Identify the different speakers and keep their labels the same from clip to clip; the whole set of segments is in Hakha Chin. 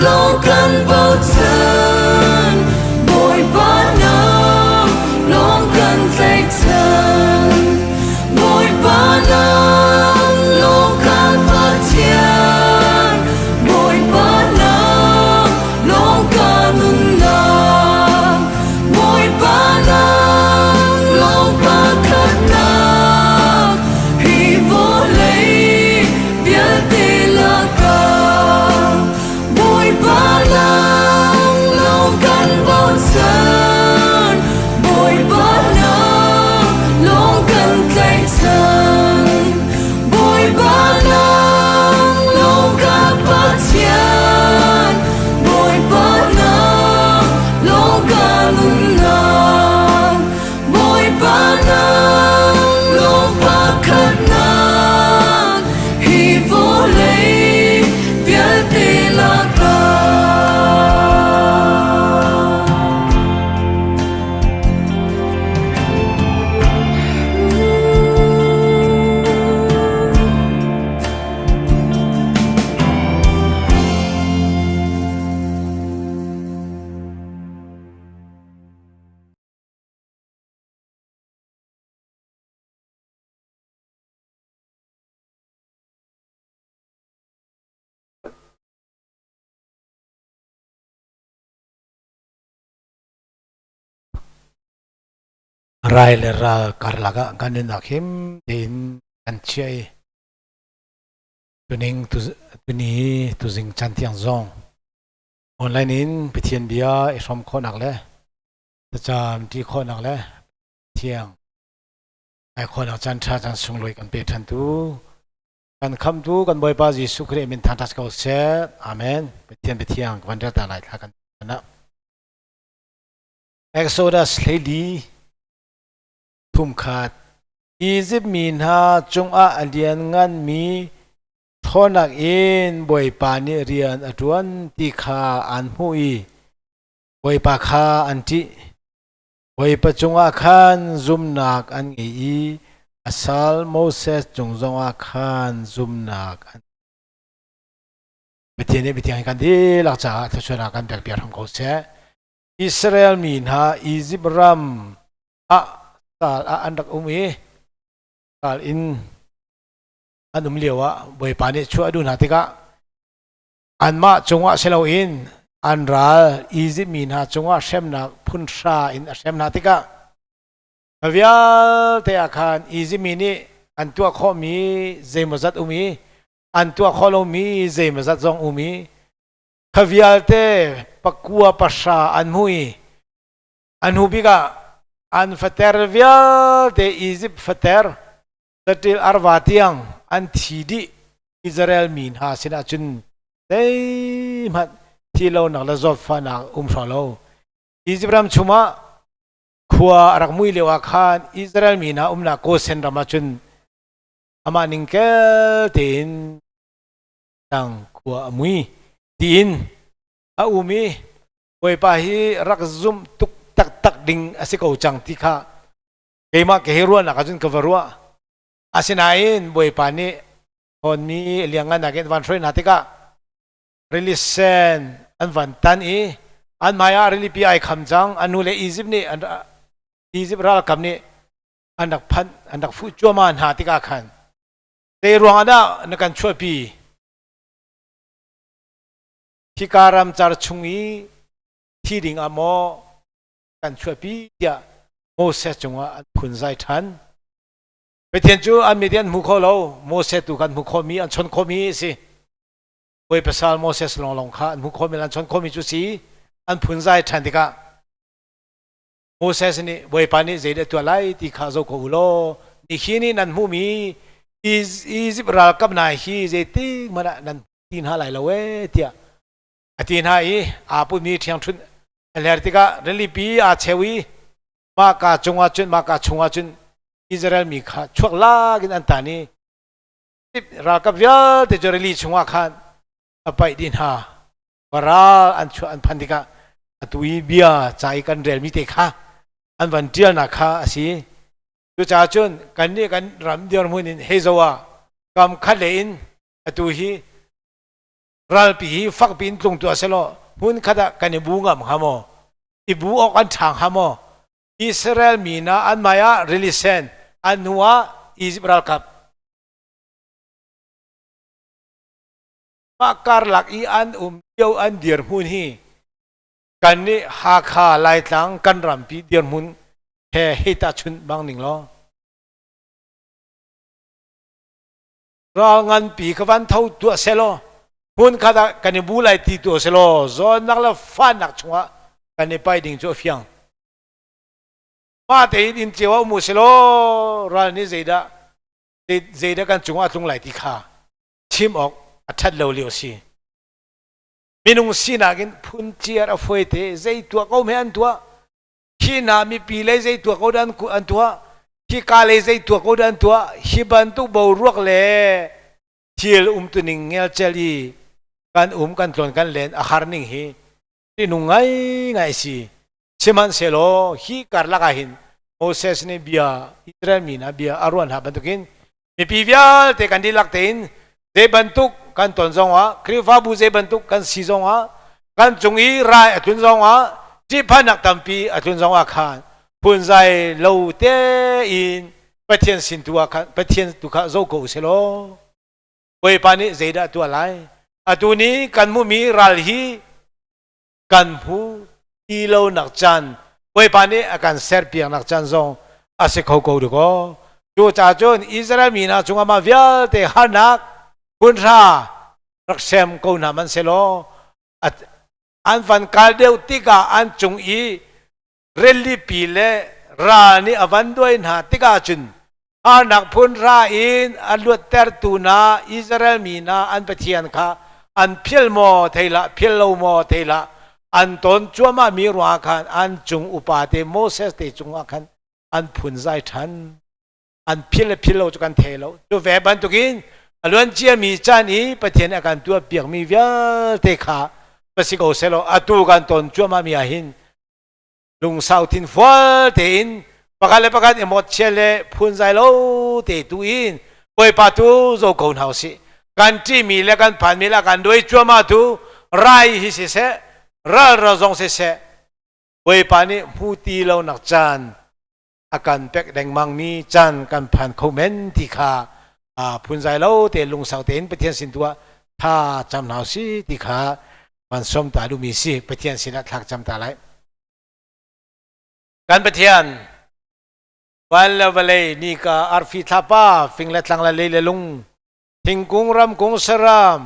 Speaker 1: lawng kan bochan, Bawipa nang lawng kan tlaihchan. Bawipa nang lawng kan Pathian, Bawipa nang lawng ka nunnak. Bawipa nang lawng pakhatnak, hi vawlei vialte lakah. Bawipa nang lawng kan bochan, Bawipa nang lawng kan tlaihchan. Bawipa nang lawng ka Pathian, Bawipa nang lawng ka nunnak. Bawipa nang lawng pakhatnak, hi vawlei vialte lakah.
Speaker 2: Rai le ral karlak ah kan nunnak him tein kan chiah i tuning tuni tuzing chan tiang zong online in Pathian bia i hrawm khawhnak le thlacam ṭi khawhnak le thiang ai khawhnak caan ṭha caan sunglawi kan pe ṭhan tu kan khamtu kan Bawipa Jesuh Khrih min thangṭhat ko seh. Amen. Pathian biathiang kan rel ta lai thla kan na. Exodus 14 thumkhat Izipt mi hna cungah a liannganmi ṭhawnnak in Bawipa nih rian a ṭuan ti kha an hmuh i Bawipa kha an ṭih. Bawipa cungah khan zumhnak an ngei i a sal Moses cung zongah khan zumhnak an Pathian nih Pathian kan dihlak caah thluachuahnak kan pekpiak hram ko seh. Israel mi hna Izipt ram ah sal ah an rak um i sal in an um lio ah Bawipa nih chuah a duh hna tikah anmah cungah si loin an ral Izipt mi hna cungah hremnak phun hra in a hrem hna tikah vialte ah khan Izipt mi nih an tuah khawhmi zeimawzat um i an tuah khawh lomi zeimawzat zong um i kha vialte pakua pahra an hmu i a hnu bik ah an fater vialte Izipt fater saṭil arva tiang an thi dih Israel mi hna sinah cun zeihmanh thi lonak le zawtfahnak um hraw lo Izipt ram chungah khua a rak mui lio ah khan Israel mi hna umnak Gosen ram ah cun amah ning kel tein tang khua a mui tiin a um i Bawipa hi rak zumh tuk taktak ding a si ko cang ti kha keimah ke hi ruahnak ahcun ka va ruah. Asinain Bawipa nih hawnmi liangngan in van hruai hna tikah rili sen an van tan i an hmaiah rilipi ai kham cang. An hnu le Izipt nih an Izipt ralkap nih an rak phanh an rak fuh cuahmah hna tikah khan zei ruangah dah na kan chuahpi hika ramcar chung i thi ding ah maw kan chuahpi tiah Moses cungah an phunzai ṭhan. Pathian cu an mit an hmu kho lo, Moses tu kan hmu khawhmi, an chon khawhmi a si. Bawi pasal Moses lawnglawng kha an hmu khawhmi, an chon khawhmi cu si. An phunzai ṭhan tikah Moses nih Bawipa nih zeidah tuah lai ti kha zoh ko u law nihin i nan hmuhmi Izipt ralkap hna hi zeitik hmanh ah nan ti hna lai lo ee tiah a ti hna i aa putmi ṭhiangṭhunh a hler tikah rilipi aa cheu i mahka cungah cun mahka chungah cun Israel mi kha chuak lak in an tan i ralkap vialte cu rili chungah khan a paih dih hna. Ral an chuah an phan tikah atu i bia ca i kan relmi te kha an van ṭialnak kha a si. Cucaah cun kannih kan ram dirhmun in hei zoh ah kam khat lei in atu hi. Ralpi hi fakpi in tlung tuah selaw hmun khat ah kan i bu ngam hnga maw? I bu awk an ṭha hnga maw? Israel mi hna an hmai ah rili sen, an hnu ah Izipt ralkap. Mah karlak i an um lio an dirhmun hi kannih Hakha Laitlang kan rampi dirhmun he hei tahchunh bang ning law. Ral nganpi ka van tho tuah selaw hmun khat ah kan i bu lai ti tuah selaw zawnnak le fahnak chungah kan i pai ding cu a fiang. Mah tein inn cio ah um u selaw ral nih zeidah zeidah kan cungah a tlung lai ti kha chim awk a ṭhat lo lio a si. Minung sinak in phunciar a fuaite zei tuah ko hme an tuah hi hna mipi lei zei tuah ko dah an tuah hi ka lei zei tuah ko dah an tuah hi bantuk boruak le thil umtuning ngelcel i kan um kan tlawn kan len a har ning hi tinung ngai ngai si. Sihmanhsehlaw hi karlak ah hin Moses nih bia Israel mi hna bia a ruan hna bantukin mipi vialte kan dihlak tein zei bantuk kan ton zongah Khrihfabu zei bantuk kan si zongah kan cung i rai a tlun zongah ṭihphannak tampi a tlun zongah khan phunzai lo tein Pathian sin tu ah khan Pathian tu kha zo ko usih law Bawipa nih zeidah tuah lai? Atu ni kan hmuhmi ral hi kan hmu ti lonak caan Bawipa nih a kan serpiaknak caan zong a si kho ko dikaw. Cucaah cun Israel mi hna cungah mah vialte harnak phunhra rak sem ko hna hmanhsehlaw an van kal deuh tikah an cung i rilipi le ral nih a van duai hna tikah cun harnak phunhra in a luattertu hna Israel mi hna an Pathian kha an phil maw thei hlah phil lo maw thei hlah an ton cuahmah mi ruangah khan an cung upa te Moses te cungah khan an phunzai ṭhan. An phil le phil lo cu kan thei lo. Cu ve bantukin a luan ciami caan i Pathian a kan tuahpiakmi vialte kha va si ko sehlaw atu kan ton cuahmah mi ah hin lungsau thinfual tein pakhat le pakhat i mawtchia le phunzai lo te tu in Bawipa tu zo ko hna usih. Kan ṭihmi le kan phanmi le kan duai cuahmah tu rai hi siseh, ralra zong siseh, Bawipa nih hmu ti lonak caan a kan pek dengmangmi caan kan phan kho men ti kha phunzai lo te lungsau tein Pathian sin tu ah tha cam hna usih ti kha van som ta duhmi si. Pathian sinah thlak cam ta lai. Kan Pathian, van le vawlei, nika, arfi, thlapa, fing le tlang le lei le lung, thingkung, ramkung, saram,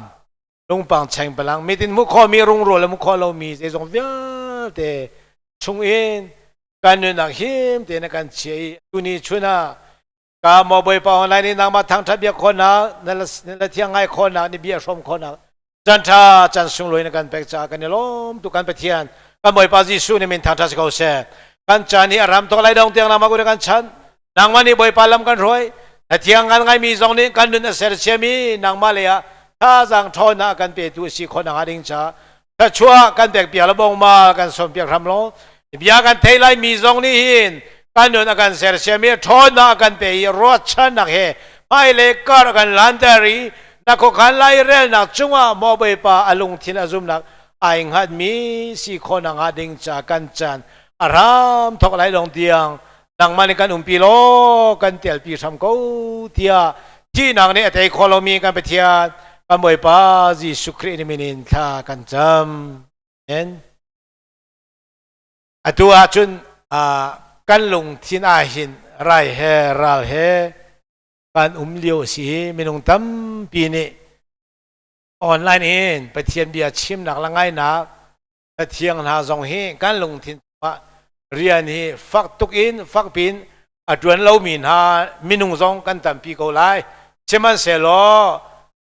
Speaker 2: lungpang cheng palang, mitin hmuh khawhmi rungrul le hmuh khawh lomi zeizong vialte chungin kan nunnak him tein a kan chia i tuni chun ah Ka maw Bawipa online nih nangmah thangṭhat biak khawhnak, na la thiang ngai khawhnak, ni bia hrawm khawhnak, caan ṭha caan sunglawi na kan pek caah kan i lawm tuk. Kan Pathian, kan Bawipa Jesuh nih min thangṭhat si ko seh. Kan caan hi a ram tuk lai dong tiang nangmah kut kan chanh. Nangmah nih Bawipa lam kan hruai. Na thiang kan ngaimi zong nih kan nun a sersiam i nangmah lei ah thazaang ṭhawnnak kan petu a si khawh nakhnga ding caah thluachuah kan pek piak le bongma kan sawm piak hram lo. Bia kan thei lai mi zong nih hin kan nun a kan sersiam i ṭhawnnak a kan pe i ruahchannak he hmailei kar a kan lanter i na khuakhan lairelnak cungah maw Bawipa a lungthin a zumnak ai hngatmi si khawh nakhnga ding ca kan caan a hram thawk lai lawng tiang nangmah nih kan umpi law kan telpi hram ko tiah thihnak nih a tei kho lomi kan Pathian kan Bawipa Jesuh Khrih nih min in thla kan cam. Amen. Atu ahcun kan lungthin ah hin rai he ral he kan um lio a si i minung tampi nih online in Pathian bia chimnak le ngainak Cathiang hna zong hi kan lungthin chungah rian hi fak tuk in fak piin a ṭuan lomi hna minung zong kan tampi ko lai. Sihmanhsehlaw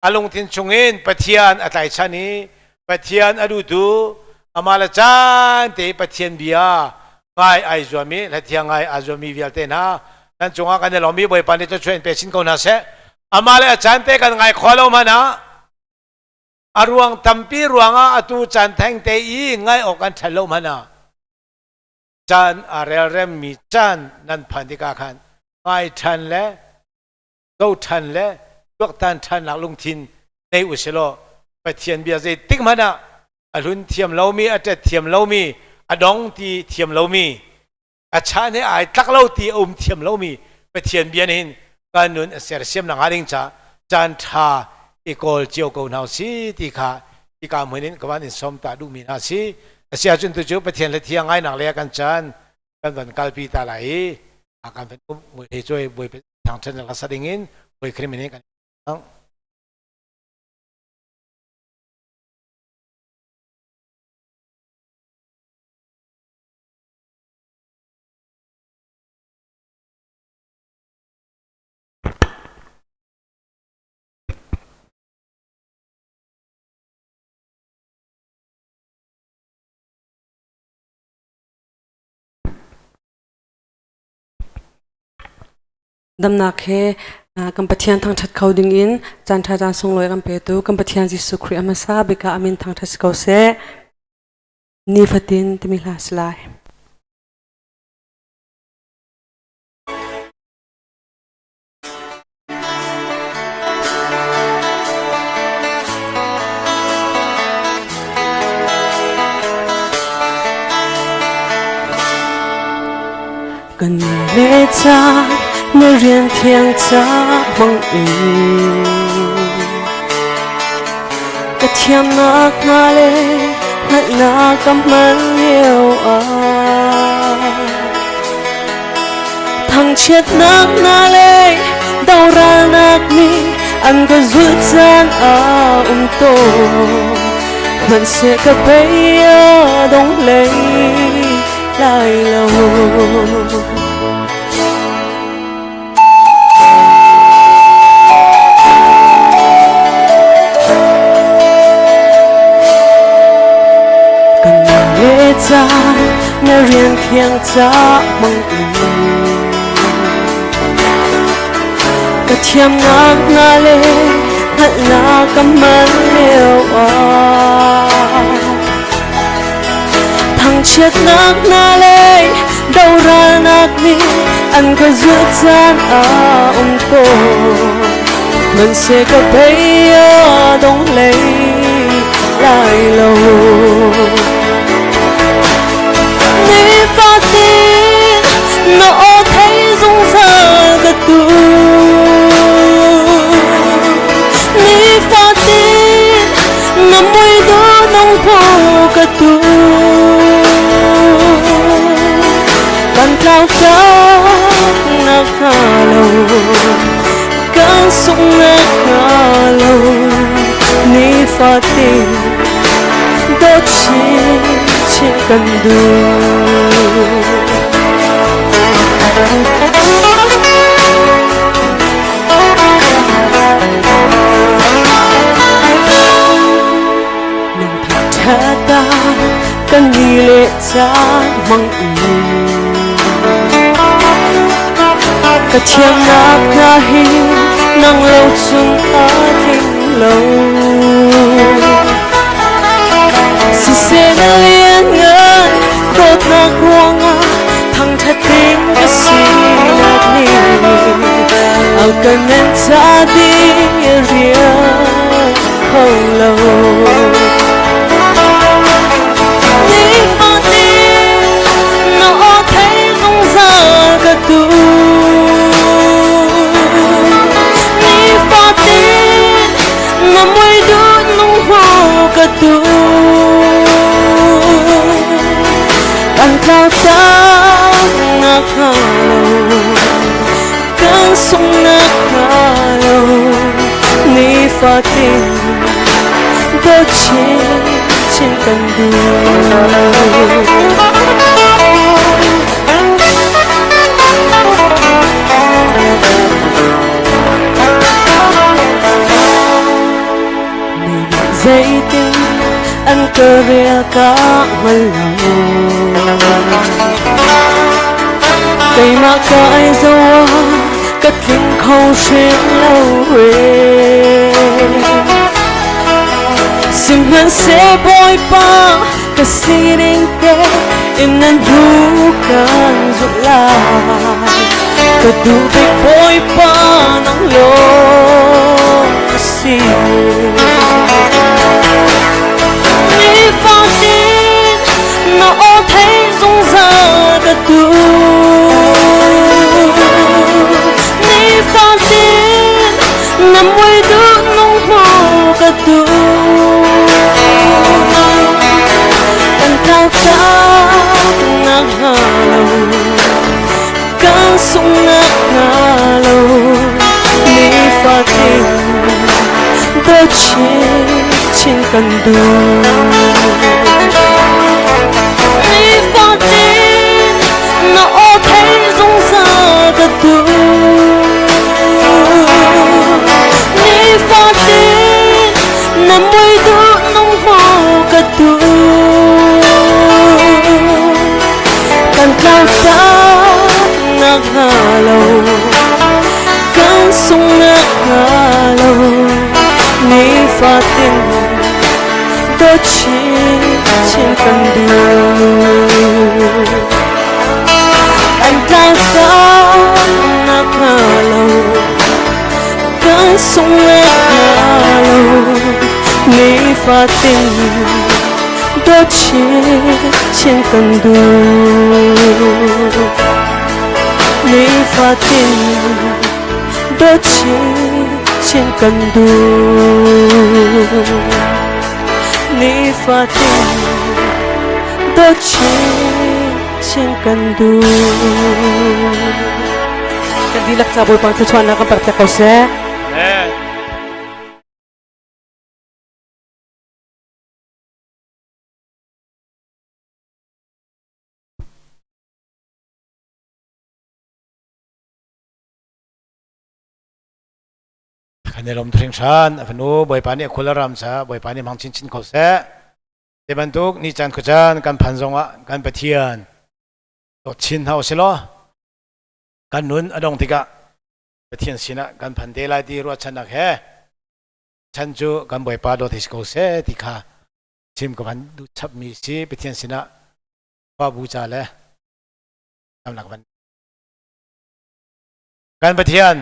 Speaker 2: a lungthin chungin Pathian a tlaichan i Pathian a duhtu amah le caan te Pathian bia ngai ai zuam i hlathiang ngai aa zuammi vialte hna nan cungah kan i lawm i Bawipa nih thluachuah in pe chin ko hna seh. Amah le a caan te kan ngai kho lo hmanh ah A ruang tampi ruangah atu caan thengte i ngaih awk an ṭhat lo hmanh ah caan a relremmi caan nan phan tikah khan ngai ṭhan le zoh ṭhan le tuaktan ṭhannak lungthin nei u silaw. Pathian bia zeitik hmanh ah a hlun thiam lomi, a ṭet thiam lomi, a dong ti thiam lomi, a chan he ai tlak lo ti a um thiam lomi Pathian bia nih hin kan nun a sersiam nak hnga ding ca caan ṭha i kawl cio ko hna si ti kha hika hmun in ka van in sawm ta duhmi hna si. Asiahcun tu cu Pathian le thiang ngainak le kan caan kan van kalpi ta lai i a kan van um he cuai Bawipa thangṭhat nak sa ding in Bawi Khrih min in kan
Speaker 3: Damnak he kan Pathian thangṭhat kho dingin caan ṭha caan sunglawi kan petu kan Pathian Jesuh Khrih a hmasa bik ah a min thangṭhat si ko seh. Nifatin timi hla si lai. Kan le ca na rian thiang ca hmang in ka thiamnak hna le hngalhnak ka hman lio ah thangchiatnak hna le doralnak nih an ka zulh caan a um tawn. Hmanhseh ka bei a dong hlei lai lo. Kan le caan na rian thiang ca hmang in ka thiamnak na le hngalhnak ka man lio ah thangchiatnak na le doralnak nih an ka zulh caan a um tawn. Hmanhseh ka bei a dong hlei lai lo. Nifatin na aw thei zungzal ka tu. Nifatin na mui do nong phu ka tu. Kan tlau tak na hnga lo, kan sung na hnga lo. Nifatin dawt chin chin kan duh. Nang thangṭhat ah kan ni le caan hmang in ka thiamnak hna hi nang lo cung a tling lo. Siseh na lianngan dawtnak ruangah thangṭhat ding ka sinak nih a kan ngan ca ding rian kho lo. Nifatin na aw thei zungzal ka tu. Nifatin na mui duh nung hmu ka tu. Kan tlau tak na hnga lo, kan sung na hnga lo. Nifatin dawt chin chin kan duh. Mi nih zeitin an ka rel ka hngal lo. Keimah ka ai zo ah ka tling kho hrim lo e. Sihmanhseh Bawipa ka sining te in nan hnu kan zulh lai. Ka duh bik Bawipa nang lawng ka si. sungnak hnga lo nifatin dawt chinchin kan duh. Nifatin na aw thei zungzal ka duh. Nifatin na mui duh nung hmu ka duh. Kan tlau tak hnga lo, kan sungnak hnga lo, nifatin dawt chinchin kan duh. Kan tlau tak hnga lo, kan sungnak hnga lo, nifatin dawt chinchin kan duh. Nifatin dawt chinchin kan duh. Nifatin dawt chinchin kan duh. Kan dihlak ca Bawipa thluachuahnak kan pek ko seh.
Speaker 2: Amen. Kan i lawm hringhran. A fanu Bawipa nih a khul a ram sa Bawipa nih hmang chinchin ko seh. Te bantuk ni caan khuacaan kan phan zongah kan Pathian dawt chin hna usih law kan nun a dong tikah Pathian sinah kan phan te lai ti ruahchannak he chan cu kan Bawipa dawt hi si ko seh ti kha chim ka van duh chapmi si. Pathian sinah pa bu ca le damnak van kan Pathian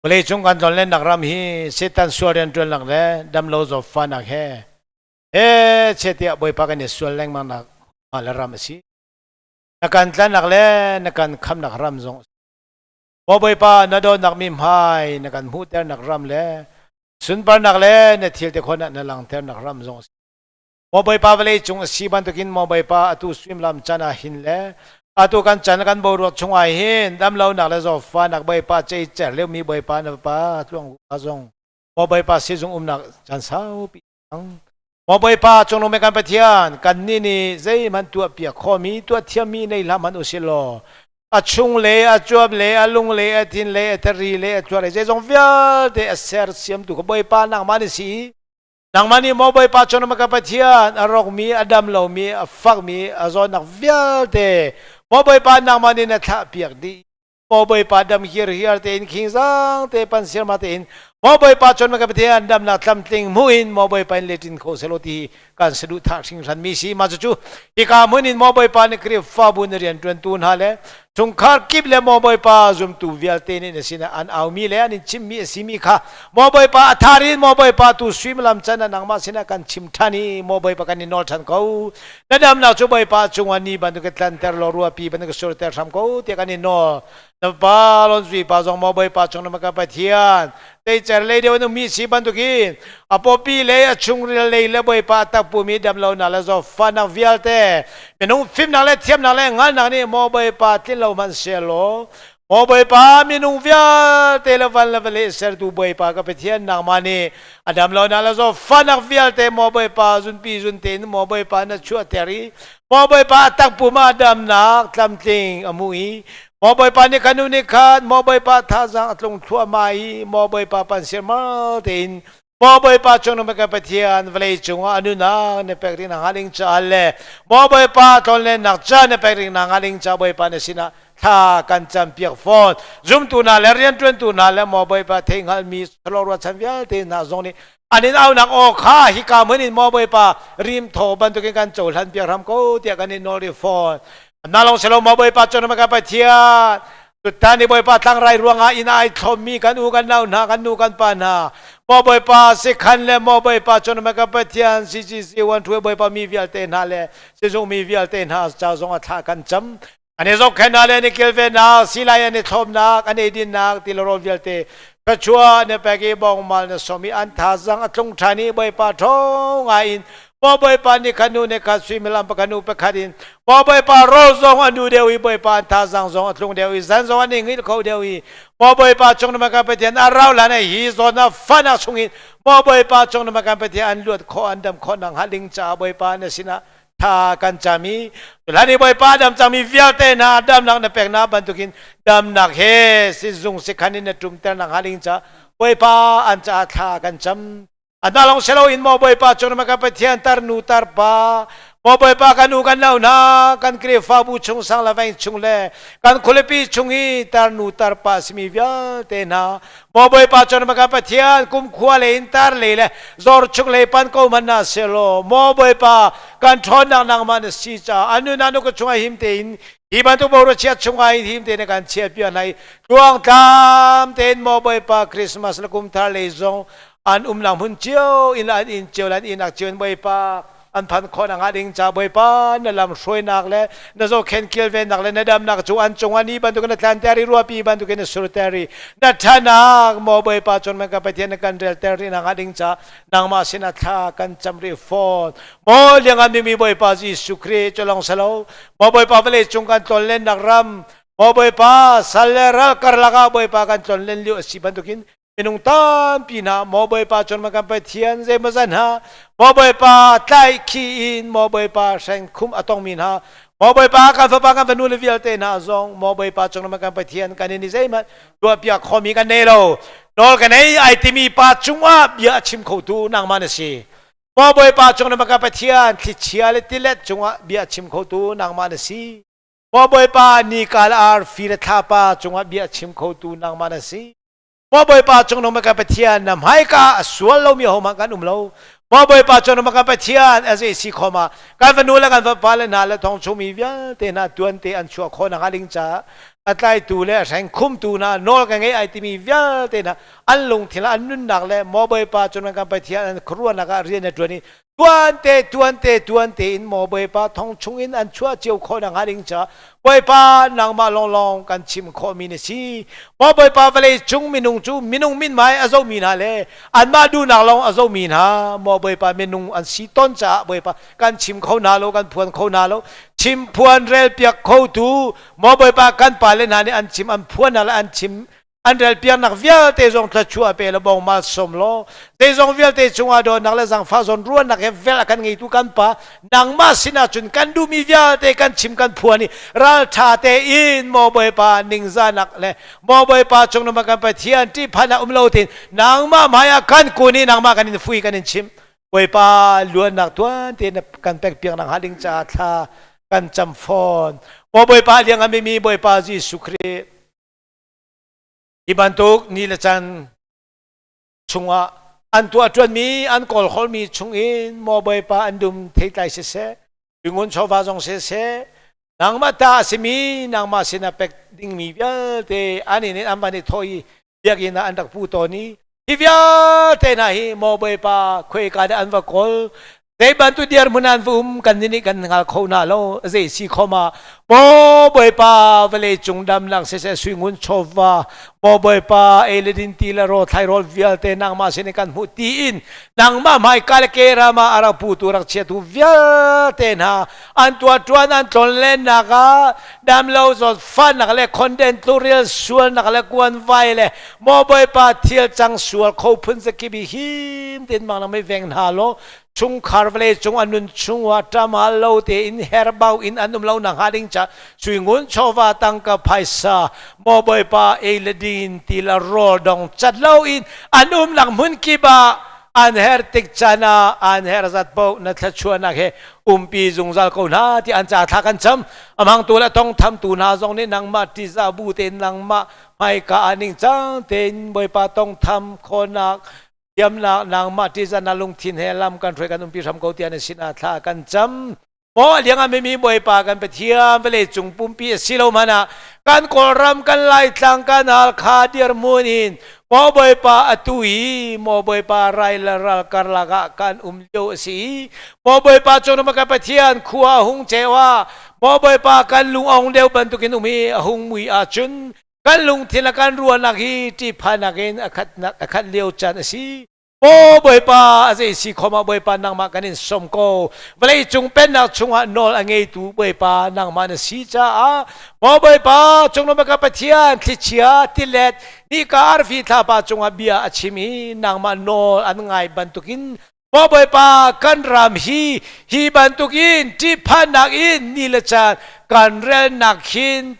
Speaker 2: vawlei cung kan tlonlennak ram hi Satan sual rianṭuannak le damlo zawtfahnak he he chetiah Bawipa kan i sual lengmang nak le ram a si. Na kan tlannak le na kan khamnak ram zong a si. Maw Bawipa, na dawtnak mi hmai na kan hmuhternak ram le sunparnak le na thil te khon ah na langhternak ram zong a si. Maw Bawipa, vawlei cung a si bantukin maw Bawipa, atu suimilam can ah hin le atu kan chan kan boruak chungah hin damlonak le zawtfahnak Bawipa ceicer liomi Bawipa na Fapa tluang pa zong maw Bawipa sizung umnak caan saupi cang. Maw Bawipa, cunglung kan Pathian, kannih nih zeihmanh tuahpiak khawhmi tuah thiammi nei hlah hmanh usih law a chung le a cuap le a lung le a thin le a thari le a thluak le zeizong vialte a sersiamtu kha Bawipa nangmah na si. Nangmah nih maw Bawipa cun ka Pathian, a rawkmi, a dam lomi, a fakmi, a zawtnak vialte maw Bawipa nangmah nih na thlahpiak dih. Maw Bawipa dam hirhiar tein khingzang te pan sirma tein maw Bawipa cun ka Pathian damnak tlamtling hmuh in maw Bawipa in letin kho selaw ti kan saduhthah hringhran mi si. Mah cucu hika hmun in maw Bawipa nih Khrihfabu na rianṭuantu hna le chungkhar kip le maw Bawipa zumtu vialte nih na sinah an aumi le an in chimmi a simi kha maw Bawipa a thar in maw Bawipa tu suimilam can ah nangmah sinah kan chim ṭhan i maw Bawipa kan i nawl ṭhan ko. Na damnak cu Bawipa cungah ni bantuk tlanter law ruahpi bantuk surter hram ko tiah kan i nawl. Na pa Lonzui pa zong maw Bawipa cung na ka Pathian teicer lei deuh in ummi si bantukin a pawpi lei a chungril lei le Bawipa a takpumi damlonak le zawtfahnak vialte minung fimnak le thiamnak le hngalhnak nih maw Bawipa tlin lo hmanh sehlaw maw Bawipa minung vialte le van le vawlei sertu Bawipa ka Pathian nangmah nih a damlonak le zawtfahnak vialte maw Bawipa zunpi zun tein maw Bawipa na chuahter i maw Bawipa a takpum ah damnak tlamtling a hmu i Maw Bawipa nih kan nu nih khan Maw Bawipa thazaang a tlung thluahmah i Maw Bawipa pan sirmal tein Maw Bawipa cung ka Pathian vawlei cungah a nunak na pek ding hnga ding caah le Maw Bawipa tlonlennak ca na pek ding hnga ding ca Bawipa na sinah thla kan campiak fawn. Zumtu hna le rianṭuantu hna le Maw Bawipa theihngalhmi salo ruahchan vialte hna zong nih an in aunak aw kha hika hmun in Maw Bawipa rimthaw bantukin kan cohlan piak hram ko tiah kan in nawl rih fawn. Na lawng silo maw Bawipa cun ka Pathian tutan i Bawipa tlangrai ruangah inn ai thlawmmi kan u kan nau hna kan nu kan pa hna maw Bawipa sikhan le maw Bawipa cun ka Pathian CCC wan ṭhu Bawipa mi vialte hna le sizung mi vialte hna ca zong a thla kan cam an i zohkhenhnak le an i kilvennak silai an i thlawmnak an eidinnak ti le rawl vialte thluachuah na pek i bawngmal na som i an thazang a tlung ṭhan i Bawipa ṭhawng ngai in. Maw Bawipa nih kha nu nih kha suimilam pakhat nu pakhat in Maw Bawipa rawl zong a nu deuh i Bawipa an thazaang zong a tlung deuh i zan zong an i hngilh kho deuh i Maw Bawipa cung na kan Pathian a rau hlan ah hi zawtnak fahnak chungin Maw Bawipa cung na kan Pathian an luat khawh an dam khawh nakhnga ding caah Bawipa na sinah tha kan cam i hlan i Bawipa dam cangmi vialte hna damnak na pek hna bantukin damnak he sizung sikhan in na ṭumter nakhnga ding caah Bawipa an caah thla kan cam. Anmah lawng si loin maw Bawipa cu na kan Pathian tarnu tarpa maw Bawipa kan u kan nau hna kan Khrihfabu chung sang le veng chung le kan khualipi chung i tarnu tarpa simi vialte hna maw Bawipa cu na kan Pathian kumkhua le in tar le le zor chung le pan ko hmanh hna selaw maw Bawipa kan ṭhawnnak nangmah na si caah an nunah nu ka chungah him tein hi bantuk boruak chiat chungah hin him tein kan chiat piak hna i tluangtlam tein maw Bawipa Christmas le kumthar lei zong an umnak hmun cio in an inn cio le an innak cio in Bawipa an phan khawh nakhnga ding ca Bawipa na lam hruainak le na zohkhenh kilvennak le na damnak cu an cungah ni bantukin na tlanter i ruahpi bantukin na surter i na ṭhanak maw Bawipa cun man ka Pathian na kan relter rih nakhnga ding ca nangmah sinah thla kan cam rih fawn maw liangan mi Bawipa Jesuh Khrih cu lawng selo maw Bawipa vawlei cung kan tlonlennak ram maw Bawipa sal le ral karlak ah Bawipa kan tlonlen lio a si bantukin Minung tampi hna maw Bawipa cun kan Pathian zeimawzat hna maw Bawipa tlaihkhih in maw Bawipa hrengkhum a tongmi hna maw Bawipa kan fapa kan fanu le vialte hna zong maw Bawipa cung kan Pathian kan in i zeihmanh tuahpiak khomi kan nei lo nawl ka nei ai timi pa cungah bia a chim khotu nangmah na si maw Bawipa cung kan Pathian thlichia le tilet cungah bia a chim khotu nangmah na si maw Bawipa nika le arfi le thlapa cungah bia a chim khotu nangmah na si Maw Bawipa cungnung kan Pathian na hmaika a sual lomi hohmanh kan um lo. Maw Bawipa cungnung kan Pathian a zei si khom ah kan fanu le kan fapa le hna le thong chungmi vialte hna tuante an chuah khawh nakhnga ding caah a tlaitu le a hrengkhumtu hna nawl ka ngei ai timi vialte hna an lungthin le an nunnak le Maw Bawipa cungnung kan Pathian an khuaruahnak ah rian a ṭuan i tuante tuante tuante in maw Bawipa thong chungin an chuah cio khawh nakhnga ding ca Bawipa nangmah lawnglawng kan chim khawhmi na si maw Bawipa vawlei cung minung cu minung mithmai a zohmi hna le anmah duhnak lawng a zohmi hna maw Bawipa minung an si ton caah Bawipa kan chim kho hna lo kan phuan kho hna lo chim phuan rel piak khotu maw Bawipa kan pale hna nih an chim an phuan hna le an chim An relpiaknak vialte zong thluachuah pe law bong malsawm law zeizong vialte cungah dawtnak le zaangfah zawn ruahnak he vel a kan ngeitu kan pa nangmah sinah cun kan duhmi vialte kan chim kan phuan i ralṭha tein maw Bawipa ningzahnak le maw Bawipa cung na kan Pathian ṭihphan ah um lo tein nangmah hmaiah kan kun i nangmah kan in fui kan in chimh Bawipa luannak tuan tein kan pekpiak nakhnga ding caah thla kan cam fawn maw Bawipa liang a mimi Bawipa Jesuh Khrih Hi bantuk ni le caan chungah an tuahṭuanmi, an kawlhawlmi chungin maw Bawipa an dum theitlai siseh, bingun chawva zong siseh, nangmah ta a simi nangmah sinah pek dingmi vialte an inn in an van i thawh i biakinn ah an rak pu tawn i hi vialte hna hi maw Bawipa khuaika dah an va kawl Zei bantuk dirhmun an va um kan nih kan hngal kho hna lo zei si khom ah maw Bawipa vawlei cung damnak siseh suingun chawva maw Bawipa ei le din ti le rawl thlairawl vialte nangmah sin in kan hmuh tiin nangmah hmaika le ke ram ah a rak putu rak chiatu vialte hna an tuahṭuan an tlonlennak ah damlo zawtfahnak le khonden tluril sualnak le kuanvai le maw Bawipa thil cang sual kho phun zakip i him tein mang nang mei veng hna law chungkhar vawlei cung an nun chungah ṭamal lo tein herbau in an um lo nakhnga ding ca suingun chawva tangka phaisa maw Bawipa ei le din ti le rawl dong cat lo in an umnak hmun kip ah an her tik caan ah an her zat paoh na thluachuahnak he umpi zungzal ko hna ti an ca thla kan cam amangtu le tongthamtu hna zong nih nangmah ṭihzah bu tein nangmah hmaika ah ningcang tein Bawipa tongtham khawhnak thiamnak nangmah ṭihzah na lungthin he lam kan hruai kan umpi hram ko tiah na sinah thla kan cam. Maw liang a mimi Bawipa kan Pathian vawlei cung pumpi a si lo hmanh ah kan Kawlram kan Laitlang kan Halkha dirhmun in maw Bawipa atu hi maw Bawipa rai le ral karlak ah kan um lio a si i maw Bawipa cung kan Pathian khua hung ceu ah Maw Bawipa kan lung a hung deuh bantukin um i a hung mui ahcun kan lungthin le kan ruahnak hi ṭihphannak in a khat lio caan a si. Maw Bawipa, a zei si khom ah Bawipa nangmah kan in som ko. Vawlei cung pennak chungah nawl a ngeitu Bawipa nangmah na si caah Maw Bawipa, cungnung ka Pathian, thlichia, tilet, nika arfi thlapa cungah bia a chim i nangmah nawl an ngai bantukin Maw Bawipa, kan ram hi hi bantukin ṭihphannak in ni le caan kan relnak hin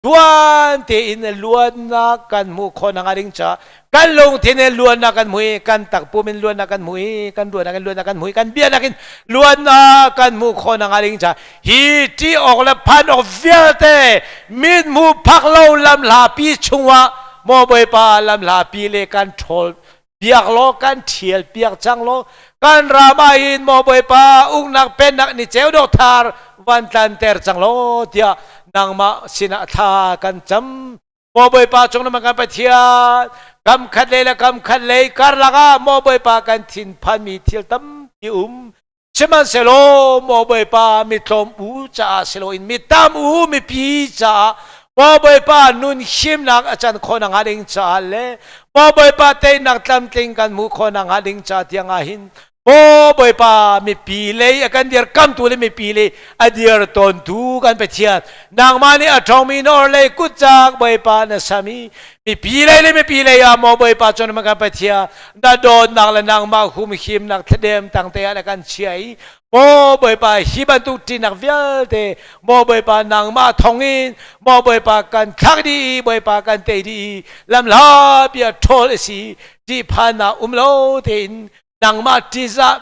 Speaker 2: tuan tein luatnak kan hmuh khawh nakhnga ding caah kan lungthin in luatnak kan hmu i kan takpum in luatnak kan hmu i kan ruahnak in luatnak kan hmu i kan bianak in luatnak kan hmuh khawh nakhnga ding caah hi ṭih awk le phan awk vialte mithmuh phak lo lamhlapi chungah maw Bawipa lamhlapi le kan ṭhawl piak law kan ṭhial piak cang law kan ram ah hin maw Bawipa uknak pennak ni ceu dawh thar van tlanter cang law tiah nangmah sinah thla kan cam. Maw Bawipa cung na kan Pathian, kam khat lei le kam khat lei karlak ah maw Bawipa kan thinphanmi thil tampi um. Sihmanhsehlaw maw Bawipa mi tlawm u caah si loin mi tam u mipi caah maw Bawipa nun himnak a can khawh nakhnga ding caah le maw Bawipa teinak tlamtling kan hmuh khawh nakhnga ding ca tiang ah hin maw Bawipa mipi lei a kan dirkamtu le mipi lei a dir tawntu kan Pathian nangmah nih a ṭhawngmi na orhlei kutcak Bawipa na sam i mipi lei le mipi lei ah maw Bawipa cun kan Pathian na dawtnak le nangmah humhimnak thladem tangte ah na kan chia i maw Bawipa hi bantuk ṭihnak vialte maw Bawipa nangmah thawngin maw Bawipa kan thlak dih i Bawipa kan tei dih i lamhla bia ṭhawl a si ṭihphannak um lo tein nangmah ṭihzah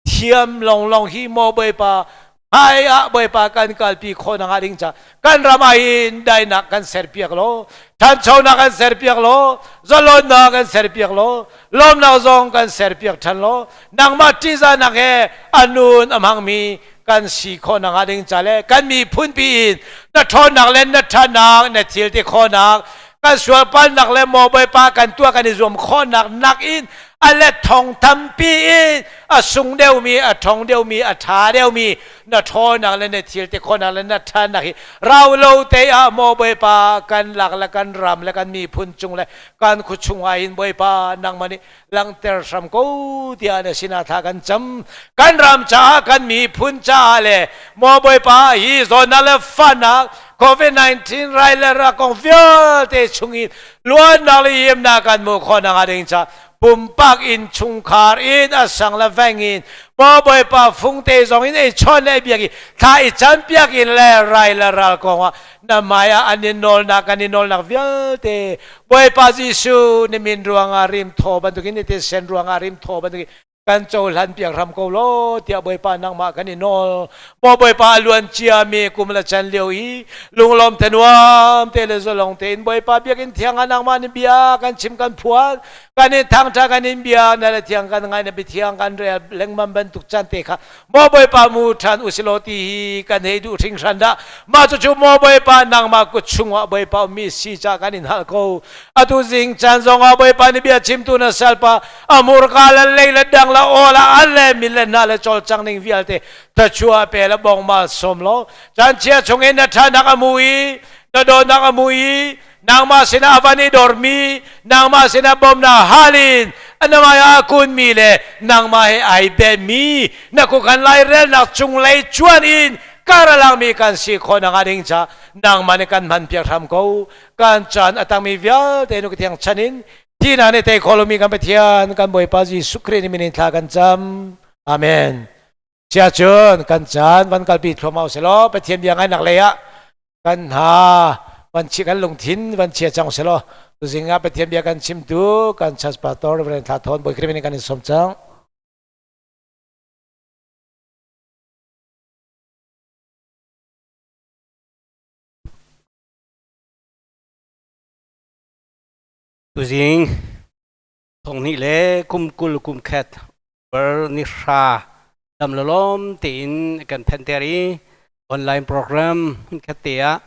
Speaker 2: thiam lawnglawng hi maw Bawipa hmai ah Bawipa kan kalpi khawh nakhnga ding ca kan ram ah hin dainak kan serpiak law ṭhanchonak kan serpiak law zalonnak kan serpiak law lawmnak zong kan serpiak ṭhan law nangmah ṭihzahnak he a nun a hmangmi kan si khawh nakhnga ding ca le kan miphun pi in na ṭhawnnak le na ṭhatnak na thil ti khawhnak kan sualpalnak le maw Bawipa kan tuah kan i zuam khawhnak nakin a let thong tampi in a sung deuhmi a ṭhong deuhmi a ṭha deuhmi na ṭhawnnak le na thil ti khawhnak le na ṭhatnak hi rau lo te ah maw Bawipa kan lak le kan ram le kan miphun cung le kan khua chung ah hin Bawipa nangmah nih langhter hram ko tiah na sinah thla kan cam. Kan ram caah kan miphun caah le maw Bawipa hi zawtnak le fahnak COVID-19 rai le rak kong vialte chungin luatnak le himnak kan hmuh khawh nakhnga ding caah pumpak in chungkhar in a sang le veng in maw Bawipa fungte zong in ei chawn le biak i thla i campiak in le rai le ral kong ah na hmai ah an in nawlnak kan i nawlnak vialte Bawipa Jesuh na min ruangah rim thaw bantukin ni thisen ruangah rim thaw bantukin kan cohlan piak hram ko law tiah Bawipa nangmah kan i nawl. Maw Bawipa a luan ciami kum le chan lio i lunglawm te nuam te le zalong tein Bawipa biakinn thiang ah nangmah nih bia kan chim kan phuan kan in thangṭha kan in bia na le thiang kan ngai na biathiang kan rel lengmang bantuk chan te kha Maw Bawipa mu ṭhan usilaw ti hi kan hei duh hringhran dah. Mah cucu maw Bawipa nangmah kut chungah Bawipa ummi si ca kan in hal ko. Atu zing caan zongah Bawipa nih bia chimtu na salpa a hmurka le lei le dang le aw le al le min le hna le cawlcang ning vialte thluachuah pe le bong mal sawm law caan chia chungin na ṭhanak a mu i na dawtnak a mu i nangmah sinah a van i dormi nangmah sinah bawmnak hal in anamai ah kunmi le nangmah he ai bemi na kukhan lairelnak cunglei cuan in karalangmi kan si khawh nakhnga ding ca nangmah nih kan hman piak hram ko. Kan caan a tangmi vialte nu thiang chan in thihnak nih tei khawh lomi kan Pathian kan Bawipa Jesuh Khrih nih min in thla kan cam. Amen. Sia cun kan caan van kalpi thluahmah usih Pathian bia ngainak lei ah kan hna van chi kan lungthin van chia cang usih law tuzing ah Pathian bia kan chimtu kan church pastor Reverend Thla Thawn Bawi Khrih kan in sawm cang.
Speaker 4: Tuzing thonghnih le kum 20 kum khat bar ni hra dam lawm tein kan phenter i online program khat te ah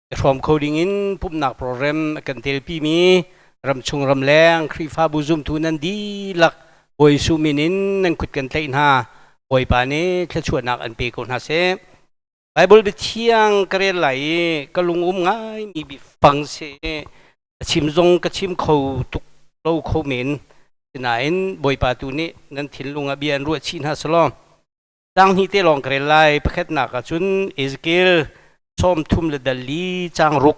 Speaker 4: i hrawm kho ding in pumhnak program kan telpi mi ramchung ramleng Khrihfabu zumtu nan dihlak Bawi Jesuh min in nan kut kan tlaih hna. Bawipa nih thluachuahnak an pe ko hna seh. Bible biathiang ka rel lai i ka lung um ngai mi biafang si. A chim zong ka chim kho tuk lo kho men. Sinain Bawipa tu nih nan thinlung ah bia an ruah chih hna selaw Tang hnih te lawng ka rel lai. Pakhatnak ah cun Ezekiel 30 le dal li caang ruk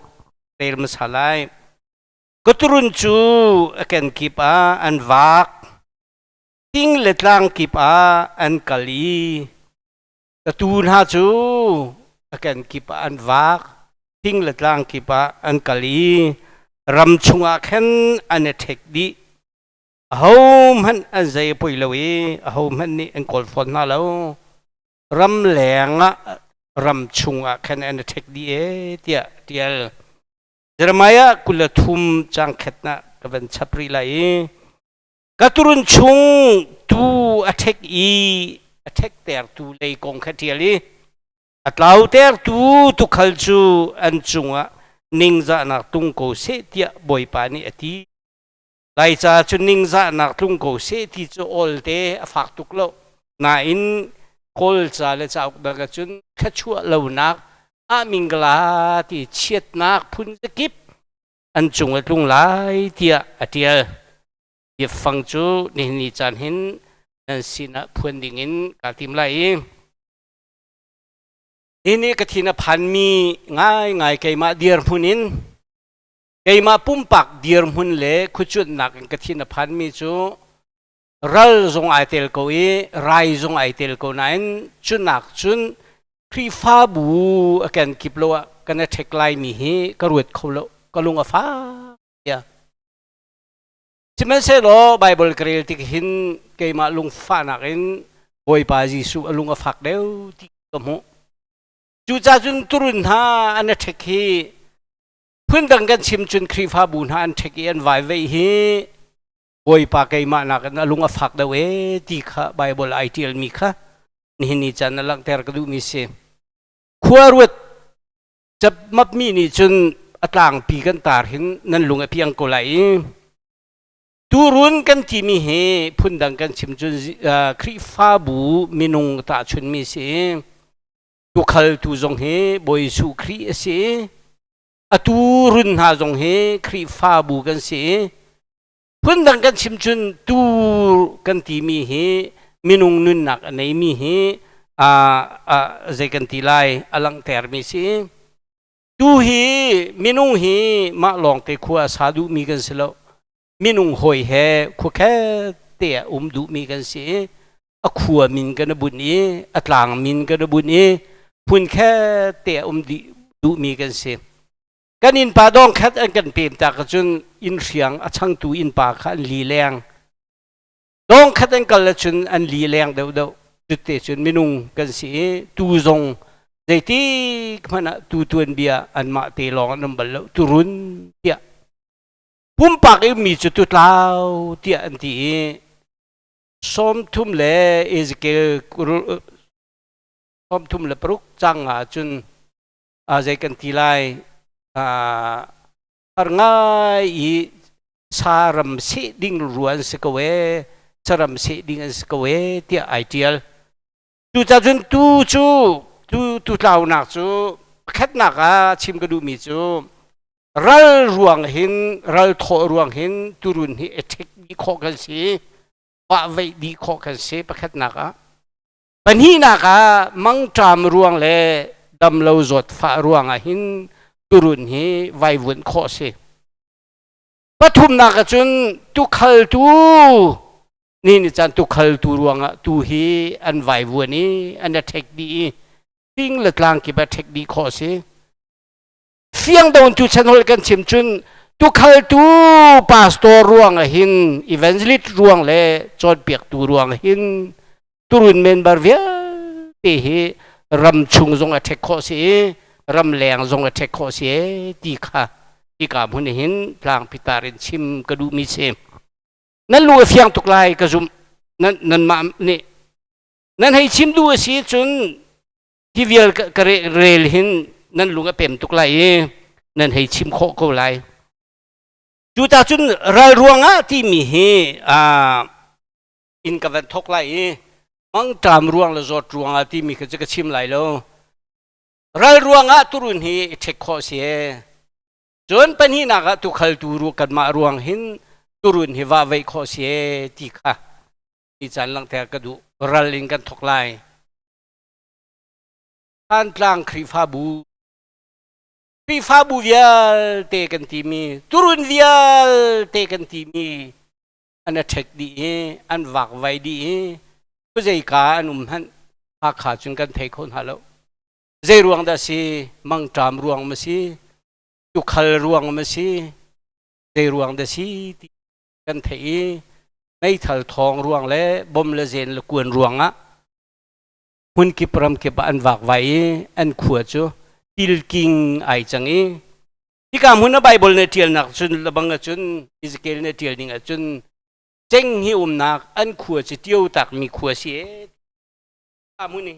Speaker 4: rel hmasa lai. Ka turun cu a kenkip ah an vak, ting le tlang kip ah an kal i ka tuu hna cu a kenkip ah an vak, ting le tlang kip ah an kal i ram chungah khan an i ṭhek dih. Ahohmanh an zei a poi lo i ahohmanh nih an kawl fawn hna lo. Ram leng ah ram chung ah khan an i ṭhek dih ee tiah a ṭial. Jeremiah 23 caang khat ah ka van chap rih lai i ka turun chung tuu a ṭhek i a ṭhektertu lei kong kha ṭial i a tlautertu tuukhal cu an cungah ningzahnak tung ko seh tiah Bawipa nih a ti. Laica cu ningzahnak tlung ko seh ti cu awlte a fak tuk lo. Nain Kawlca le cauk dang ahcun thluachuah lonak ah mingla ti chiatnak phun zakip an cung a tlung lai tiah a ṭial. Biafang cu nihin ni caan hin nan sinah phuan dingin kaa tim lai i nihin ka thin a phanmi ngaingai keimah dirhmun in Keimah pumpak dirhmun le khuacunnak in ka thin a phanmi cu ral zong ai tel ko i rai zong ai tel ko nain cunak cun Khrihfabu a kenkip lo ah kan i ṭhek laimi hi ka ruat kho lo, ka lung a fak tiah. Sihmanhsehlaw Baibal ka rel tik hin keimah lungfahnak in Bawipa Jesuh a lung a fak deuh ti ka hmuh. Cucaah cun turun hna an i ṭhek hi Phundang kan chim cun Khrihfabu hna an ṭhek i an vaiveih hi Bawipa keimah nakin a lung a fak deuh ee ti kha Baibal ai ṭialmi kha nihin ni caan a langhter ka duhmi si. Khua ruat capmapmi nih cun a tlangpi kan tar hin nan lung a piang ko lai i turun kan timi hi phundang kan chim cun Khrihfabu minung tahchunmi si. Tukhaltu zong hi Bawi Jesuh Khrih a si i atu run hna zong hi Khrihfabu kan si i phundang kan chim cun tu kan timi hi minung nunnak a neimi hi zei kan ti lai a langhtermi si. Tu hi minung hi mah lawngte khua a sa duhmi kan si lo. Minung hawi he khuakhet te ah um duhmi kan si i a khua min kan i bunh i a tlang min kan i bunh i hmunkhat te a um dih duhmi kan si. Kan innpa dawng khat an kan pem tak ahcun inn hriang a changtu innpa kha an li leng. Dawng khat an kal ahcun an li leng deuhdeuh. Cutte cun minung kan si i tu zong zeitik hmanh ah tu tuanbia anmah te lawng an um bal lo turun tiah pumpak i mi cu tutlau tiah an ti i 30 le Ezekiel 36 cang ah cun zei kan ti lai har ngai i saram seh ding rua an si ko ee saram seh ding an si ko ee tiah ai tial. Cucaah cun tu cu tu tu tlaunak cu pakhatnak ah chim ka duhmi cu ral ruang hin ral thawh ruang hin turun hi attack dih khawh kan si vah veih dih khawh kan si pakhatnak ah. Pahnihnak ah mangṭam ruang le damlo zawtfah ruang ah hin turun hi vaivuanh khawh si. Pathumnak ah cun tukhaltu ni ni caan tukhaltu ruangah tu hi an vaivuan i an i ṭhek dih i fing le tlang kip ah ṭhek dih khawh si. Fiang don tu chan holh kan chim cun tukhaltu pastor ruang ah hin evangelist ruang le cawnpiaktu ruang hin turun member vialte hi ram chung zong a ṭhek khawh si i ram leng zong a ṭhek khawh si e ti kha hika hmun hin tlangpitar in chim ka duhmi si. Nan lung a fiang tuk lai ka zumh. Nan nanmah nih nan hei chim duh a si cun hi vial ka rel hin nan lung a pem tuk lai i nan hei chim khawh ko lai. Cuta cun ral ruangah timi hi in ka van thok lai i mangṭam ruang le zawt ruangah timi kha cu ka chim lai lo. Ral ruangah turun hi i ṭhek khawh si. Cun pahnihnak ah tukhaltu ru kanmah ruang hin Turun hi va veih khawh si ee ti kha ni caan langhter ka duh. Ral in kan thok lai. Thantlang Khrihfabu Khrihfabu vialte kan timi turun vialte kan timi an a ṭhek dih i an vakvai dih i khuazeika an um hmanh Hakha cun kan thei kho hna lo. Zei ruang dah si? Mangṭam ruang ma si? Tukhal ruang ma si? Zei ruang dah si ti kan theih i meithal thawng ruang le bom le zen le kuan ruangah hmunkip ramkip ah an vakvai i an khua cu tilking ai cang i hika hmun a Bible na ṭialnak cun lebang ahcun Ezekiel na ṭial ning ahcun ceng hi umnak an khua cu tio takmi khua si e hmun hi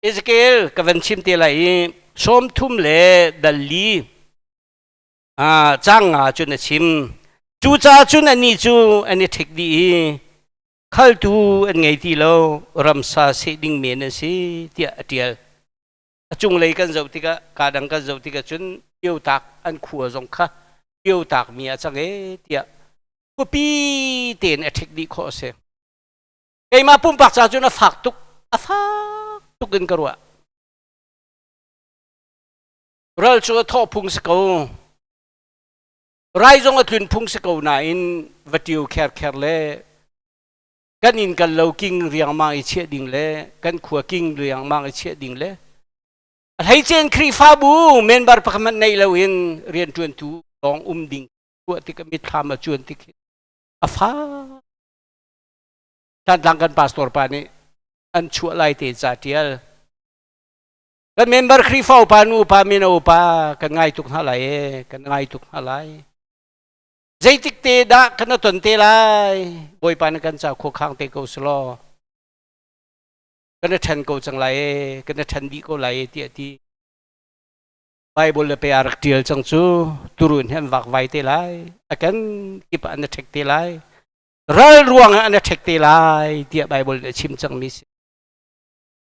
Speaker 4: Ezekiel ka van chim te lai i 30 le dal li cang nga cun a chim. Cucaah cun anih cu an i ṭhek dih i khaltu an ngei ti lo, ramsa seh ding men an si tiah a ṭial. A cunglei kan zoh tikah kaa dang kan zoh tikah cun ṭiotak an khua zong kha ṭiotakmi ah cang ee tiah khuapi tein a ṭhek dih khawh a si. Keimah pumpak ca cun a fak tuk, a fak tuk in ka ruah. Ral cu a thawh phung si ko. Rai zong a tlun phung si ko nain va ṭio kherkher le kan inn kan lo king riangmang i chiah ding le kan khua king riangmang i chiah ding le a hleicen Khrihfabu member pakhat hmanh nei loin rianṭuantu lawng um ding ruah tik mitthlam a cuan tik a fa Thantlang kan pastor pa nih an chuah lai te ca ṭial Kan member Khrihfa upa nu upa mino upa kan ngai tuk hna lai e kan ngai tuk hna lai. Zeitik te dah kan ton te lai? Bawipa na kan ca khuakhang te ko selaw. Kan ṭhen ko cang lai e kan ṭhen dih ko lai e tiah ti. Bible le pe a rak ṭial cang cu turun he an vakvai te lai. A kan kip ah an ṭhek te lai. Ral ruang ah an ṭhek te lai tiah Bible nih a chim cangmi si.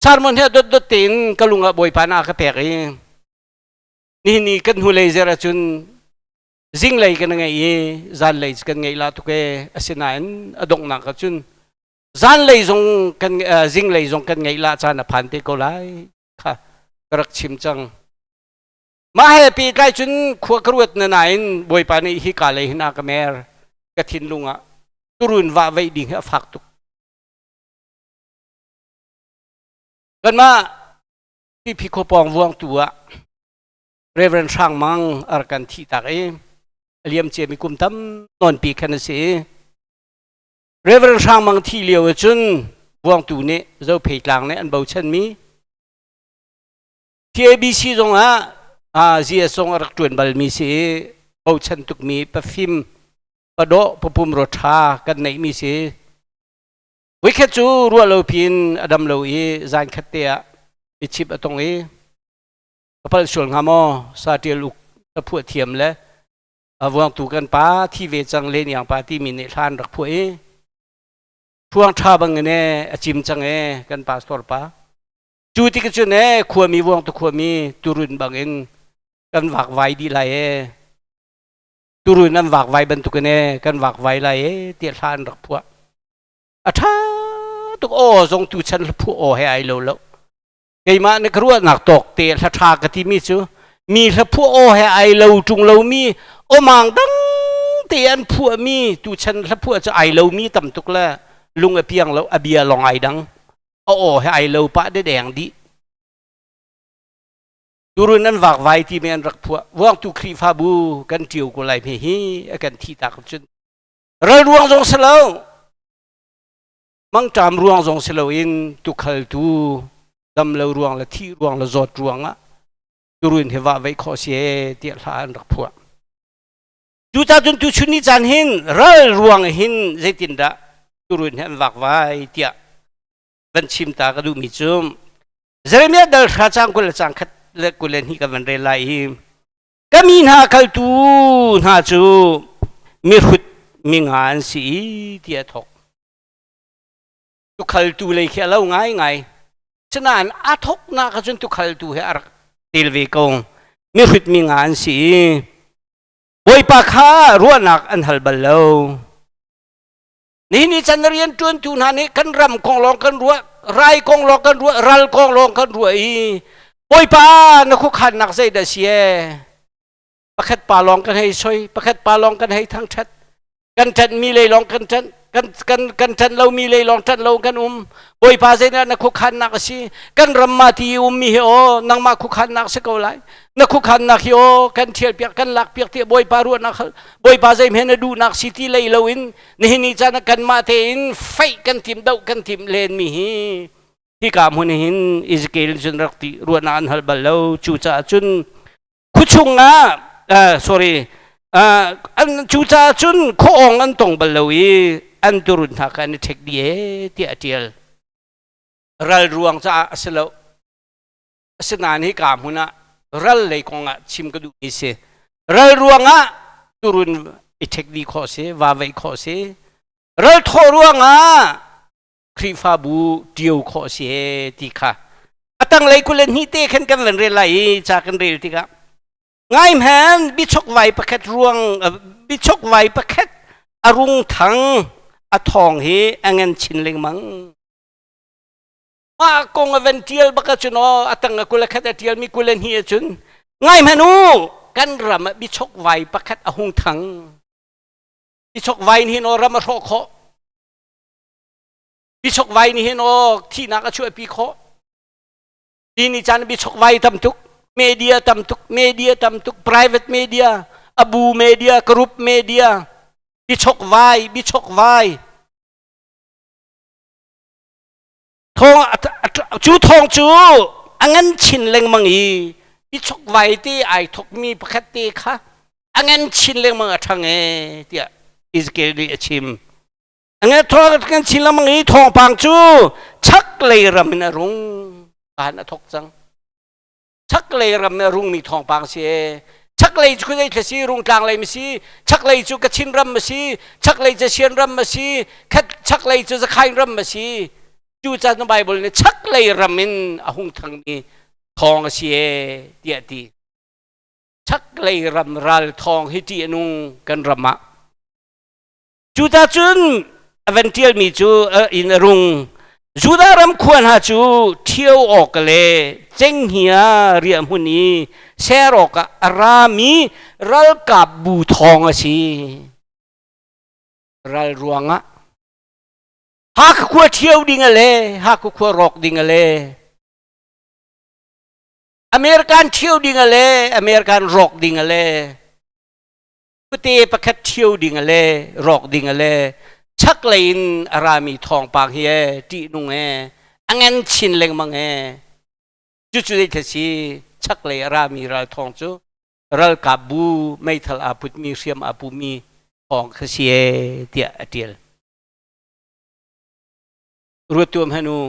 Speaker 4: Sermon hi dotdot tein ka lung ah Bawipa na ka pek i nihin ni kan hnulei zer ahcun zinglei kan ngei i zanlei kan ngeih la tuk e asinain a donghnak ahcun zanlei zong kan zinglei zong kan ngeih la caan a phan te ko lai kha ka rak chim cang. Mah he pehtlai cun khua ka ruat na nain Bawipa nih hi ka lei hin a ka mer ka thinlung ah turun vah veih ding hi a fak tuk. Kanmah Pipi khuapawng vuangtu ah Reverend Hrang Mang a rak kan thih tak i a liam ciami kum tam nawnpi khan a si i Reverend Hrang Mang thih lio ah cun vuangtu nih Zophei tlang nih an bochanmi TABC zong ah GS zong a rak ṭuan balmi si i bochan tukmi pafim padawh papum ro ṭha kan neihmi si. Voikhat cu ruah lo piin a dam lo i zan khat te ah michip a tong i ka palh sual hnga maw saṭial uk ka phuah thiam le a vuangtu kan pa thi ve cang len iang pa timi nih hlan rak phuah i ṭhuang ṭha bang in e a cim cang e kan pastor pa cu tik cun e khuami vuangtu khuami turun bang in kan vakvai dih lai e turun an vakvai bantukin e kan vakvai lai e tiah hla an rak phuah a ṭha tuk aw zong tu chan hla phuah aw he ai lo lo keimah nih ka ruahnak tawk te hla ṭha ka timi cu mi hla phuah aw he ai lo ṭung lomi awmang dang te an phuahmi tu chan hla phuah cu ai lomi tam tuk le lung a piang lo a bia lawng ai dang a aw he ai lo pah de deng dih Turun an vakvai timi an rak phuah. Vuangtu Khrihfabu kan ṭio ko lai hme hi a kan thih tak cun. Ral ruang zong si lo. Mangṭam ruang zong si loin tukhaltu dam lo ruang le thih ruang le zawt ruang ah turun hi vah veih khawh si ee tiah hla an rak phuah. Cucaah cun tuchun ni caan hin ral ruang hin zeitindah turun hi an vakvai tiah van chim ta ka duhmi cu Jeremiah dal hra cang 20 le cang khat le 22 kan van rel lai i ka mi hna kaltu hna cu mihrut minga an si i tiah thok tukhaltu lei khi a lo ngai ngai Sinain a thoknak ah cun tukhaltu he a rak tel ve ko mihrut minga an si i. Bawipa kha ruahnak an hal bal lo. Nihin ni chan rian ṭuantu hna nih kan ram kong lawng kan ruah, rai kong lawng kan ruah, ral kong lawng kan ruah i Bawipa na khuakhannak zeidah si ee? Pakhat pa lawng kan hei soi, pakhat pa lawng kan hei thangṭhat. Kan ṭanhmi lei lawng kan ṭanh, kan kan kan ṭanh lomi lei lawng ṭanh lo kan um. Bawipa zeidah na khuakhannak a si? Kan ram ma ti i ummi hi aw nangmah khuakhannak si ko lai. Na khuakhannak hi aw kan ṭhialpiak, kan lakpiak tiah Bawipa ruahnak hal. Bawipa zeihmanh na duhnak si ti lei loin nihin ni caan ah kanmah tein feih kan tim doh kan tim lenmi hi hika hmun hin Ezekiel cun rak ti ruahnak an hal bal lo. Cucaah cun khuachung ah sorry an cucaah cun khuaawng an tong bal lo i an turun hna kha an i ṭhek dih ee tiah a ṭial. Ral ruang caah a si lo. Asinain hika hmun ah ral lei kong ah chim ka duhmi si. Ral ruangah turun i ṭhek dih khawh si, va veih khawh si. Ral thawh ruangah Khrihfabu ṭio khawh si he ti kha. A tanglei 22 te khan kan van rel lai i ca kan rel tikah ngai hman biachokvai pakhat ruang biachokvai pakhat a rung thang a thawng hi a ngan chin lengmang. Mah kong a van ṭial bak ahcun aw a tang a 21 a ṭialmi 22 ahcun ngai hmanh u kan ram ah biachokvai pakhat a hung thang. Biachokvai nih hin aw ram a hrawh khawh. Biachokvai nih hin aw thihnak a chuahpi khawh. Ti ni caan biachokvai tam tuk, media tam tuk, media tam tuk, private media, abu media, group media, biachokvai, biachokvai. Thawng cu thawng cu a ngan chin lengmang i biachokvai te ai thokmi pakhat te kha a ngan chin lengmang a ṭhang ee tiah Ezekiel nih a chim. A ngan thawng a ngan chin lengmang i thawngpang cu chaklei ram in a rung kaan a thok cang. Chaklei ram a rungmi thawngpang si ee. Chaklei cu zei thla si Rungtlang lei ma si chaklei cu Kachin ram ma si chaklei cu Sian ram ma si chaklei cu Zakhain ram ma si cu caan Bible nih chaklei ram in a hung thangmi thawng a si ee tiah ti. Chaklei ram ral thawng hi ṭih a nung kan ram ah. Cucacun a van ṭialmi cu in a rung. Judah ram khua hna cu ṭhio awk le cenghngia riahhmun i ser awkah a rami ralkap bu thawng a si. Ral ruangah Hakha khua ṭhio ding a le Hakha khua rawk ding a le American ṭhio ding a le American rawk ding a le kute pakhat ṭhio ding a le rawk ding a le chaklei in a rami thawngpang hi e ṭihnung e a ngan chin lengmang e cucu zei si chaklei a rami ral thawng cu ralkap bu meithal aa putmi hriam aa pumi thawng kha si e tiah a ṭial. Ruat tuam hen u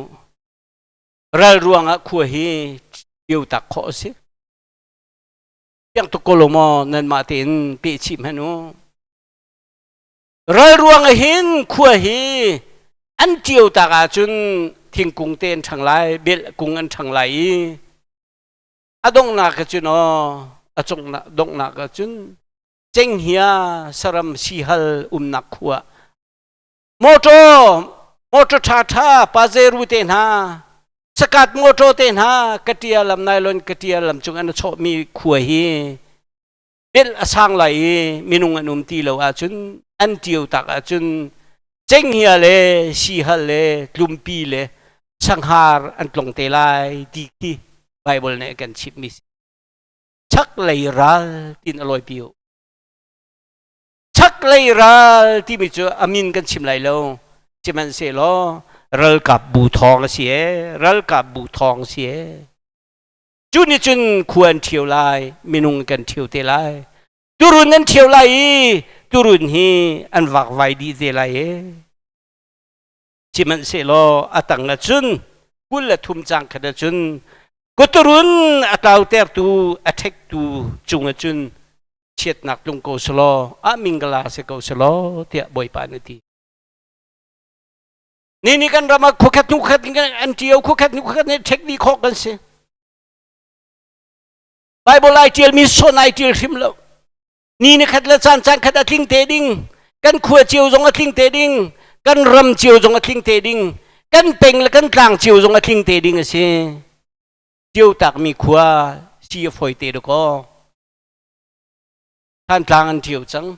Speaker 4: ral ruangah khua hi ṭio tak khawh a si. Piang tuk ko lo maw nanmah tein peh chih hmanh u. Ral ruang ah hin khua hi an ṭio tak ahcun thingkung te an ṭhang lai, bel kung an ṭhang lai i a donghnak ah cun aw a cungnak donghnak ah cun cenghngia saram sihal umnak khua Motor motor ṭhaṭha Pajero te hna sakat motor te hna katia lam nylon katia lam cung an chawhmi khua hi bel a sang lai i minung an um ti lo ahcun an ṭio tak ahcun cenghngia le sihal le tlumpi le sanghar an tlong te lai ti khi Bible nih a kan chimhmi si. Chaklei ral tin a lawi pi u. Chaklei ral timi cu a min kan chim lai lo. Sihmanhsehlaw ralkap bu thawng a si ee, ralkap bu thawng a si ee. Cu nih cun khua an ṭhio lai, minung kan ṭhio te lai. Turun an ṭhio lai i turun hi an vakvai dih te lai ee. Sihmanhsehlaw a tang ah cun 23 caang khat ah cun kuturun a tlautertu a ṭhektu cung ah cun chiatnak tlung ko selaw ah mingala si ko selaw tiah Bawipa nih a ti. Ni ni kan ram ah khuakhat hnu khat an ṭio khuakhat hnu khat nih ṭhek dih khawh kan si. Bible ai ṭialmi son ai ṭial hrim lo. Ni ni khat le caan caan khat a tling te ding. Kan khua cio zong a tling te ding. Kan ram cio zong a tling te ding. Kan peng le kan tlang cio zong a tling te ding a si. Cio takmi khua si a fawi te dakaw. Thantlang an ṭio cang.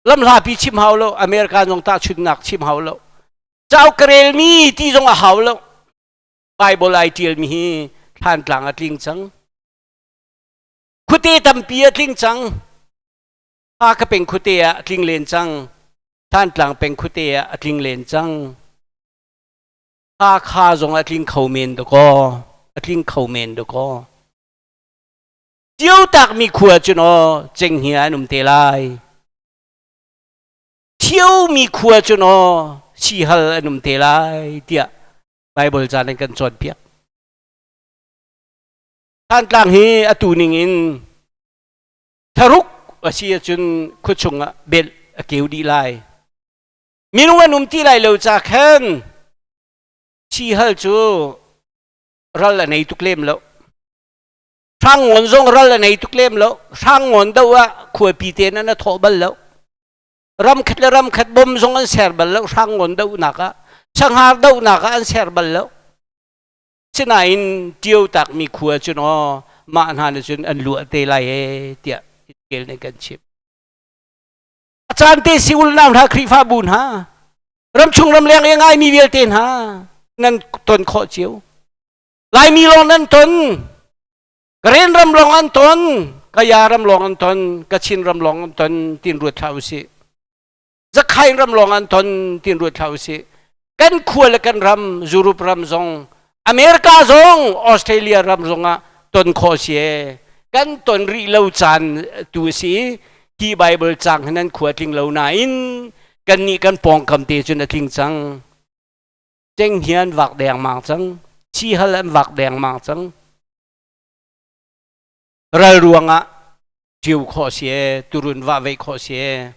Speaker 4: Lamhlapi chim hau lo, America zong tahchunhnak chim hau lo. Cauk ka relmi ti zong a hau lo. Bible ai ṭialmi hi Thlantlang a tling cang. Khuate tampi a tling cang. Hakha peng khuate ah a tling len cang. Thantlang peng khuate ah a tling len cang. Hakha zong a tling kho men dakaw. A tling kho men dakaw. Ṭiotakmi khua cu naw cenghngia an um te lai. Ṭhiomi khua cu naw sihal an um te lai tiah Baibal ca nan kan cawnpiak. Thantlang hi atu ning in thlaruk a si ahcun khuachung ah belh a keu dih lai. Minung an um ti lai lo ca khan sihal cu ral a nei tuk lem lo. Hrangngawn zong ral a nei tuk lem lo. Hrangngawn do ah khuapi te nan a thawh bal lo. Ram khat le ram khat bom zong an ser bal lo. Hrangngawn dohnak ah sanghar dohnak ah an ser bal lo. Sinain ṭio takmi khua cun aw mah hna nih cun an luah te lai ee tiah kel nih kan chim. A caan te si ulnau hna Khrihfabu hna ramchung ramleng i ngaimi vialte hna nan ton khawh cio. Laimi lawng nan ton. Karen ram lawng an ton. Kaya ram lawng an ton. Kachin ram lawng an ton tin ruat hlah usih. Zakhain ram lawng an ton tin ruat hlah usih. Kan khua le kan ram Europe ram zong America zong Australia ram zong ah ton khawh si e. Kan ton rih lo caan tu si. Hi Bible cang hin an khua tling lo nain kan nih kan pawngkam te cun a tling cang. Cenghngia an vak dengmang cang. Sihal an vak dengmang cang. Ral ruangah ṭio khawh si e, turun vah veih khawh si e.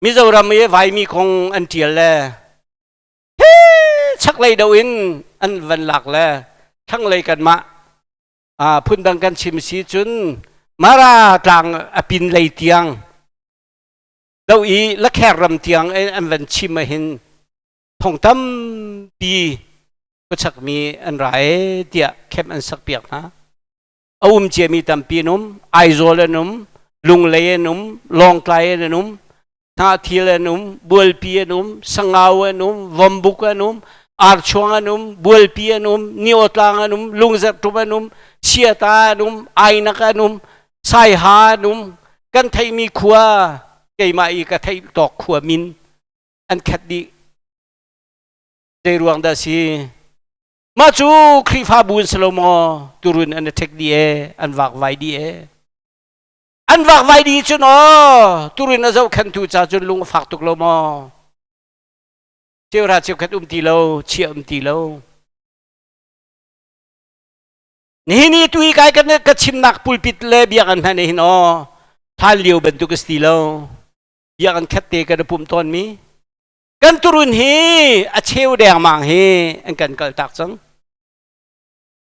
Speaker 4: Mizoram i vaimi kong an ṭial le chaklei do in an van lak le thlanglei kanmah phundang kan chim si cun Mara tlang a pin lei tiang do i lakher ram tiang an van chim ahhin thong tampi khuachakmi an ra e tiah camp an sak piak hna. A um ciami tampi an um, Aizawl an um, Lunglei an um, Lawngtlai an um, Hnahthil an um, Bualpi an um, Sangau an um, Vombuk an um, Archuang an um, Bualpi an um, Niawtlang an um, Lungzerhtum an um, Chiata an um, Ainak an um, Saiha an um, kan theihmi khua keimah i ka theih tawk khua min an khat dih. Zei ruang dah si? Mah cu Khrihfabu in si lo maw turun an i ṭhek dih e, an vakvai dih e. An vakvai dih cun aw turun a zohkhenhtu ca cun lung a fak tuk lo maw? Cheuhra cheukhat um ti lo, chia um ti lo. Nihin i tu hi kai kan ka chimnak pulpit le biakinn hna nih hin aw hlan lio bantuk a si ti lo. Biakinn khat te kan i pum tawnmi. Kan turun hi a cheu dengmang hi an kan kal tak cang.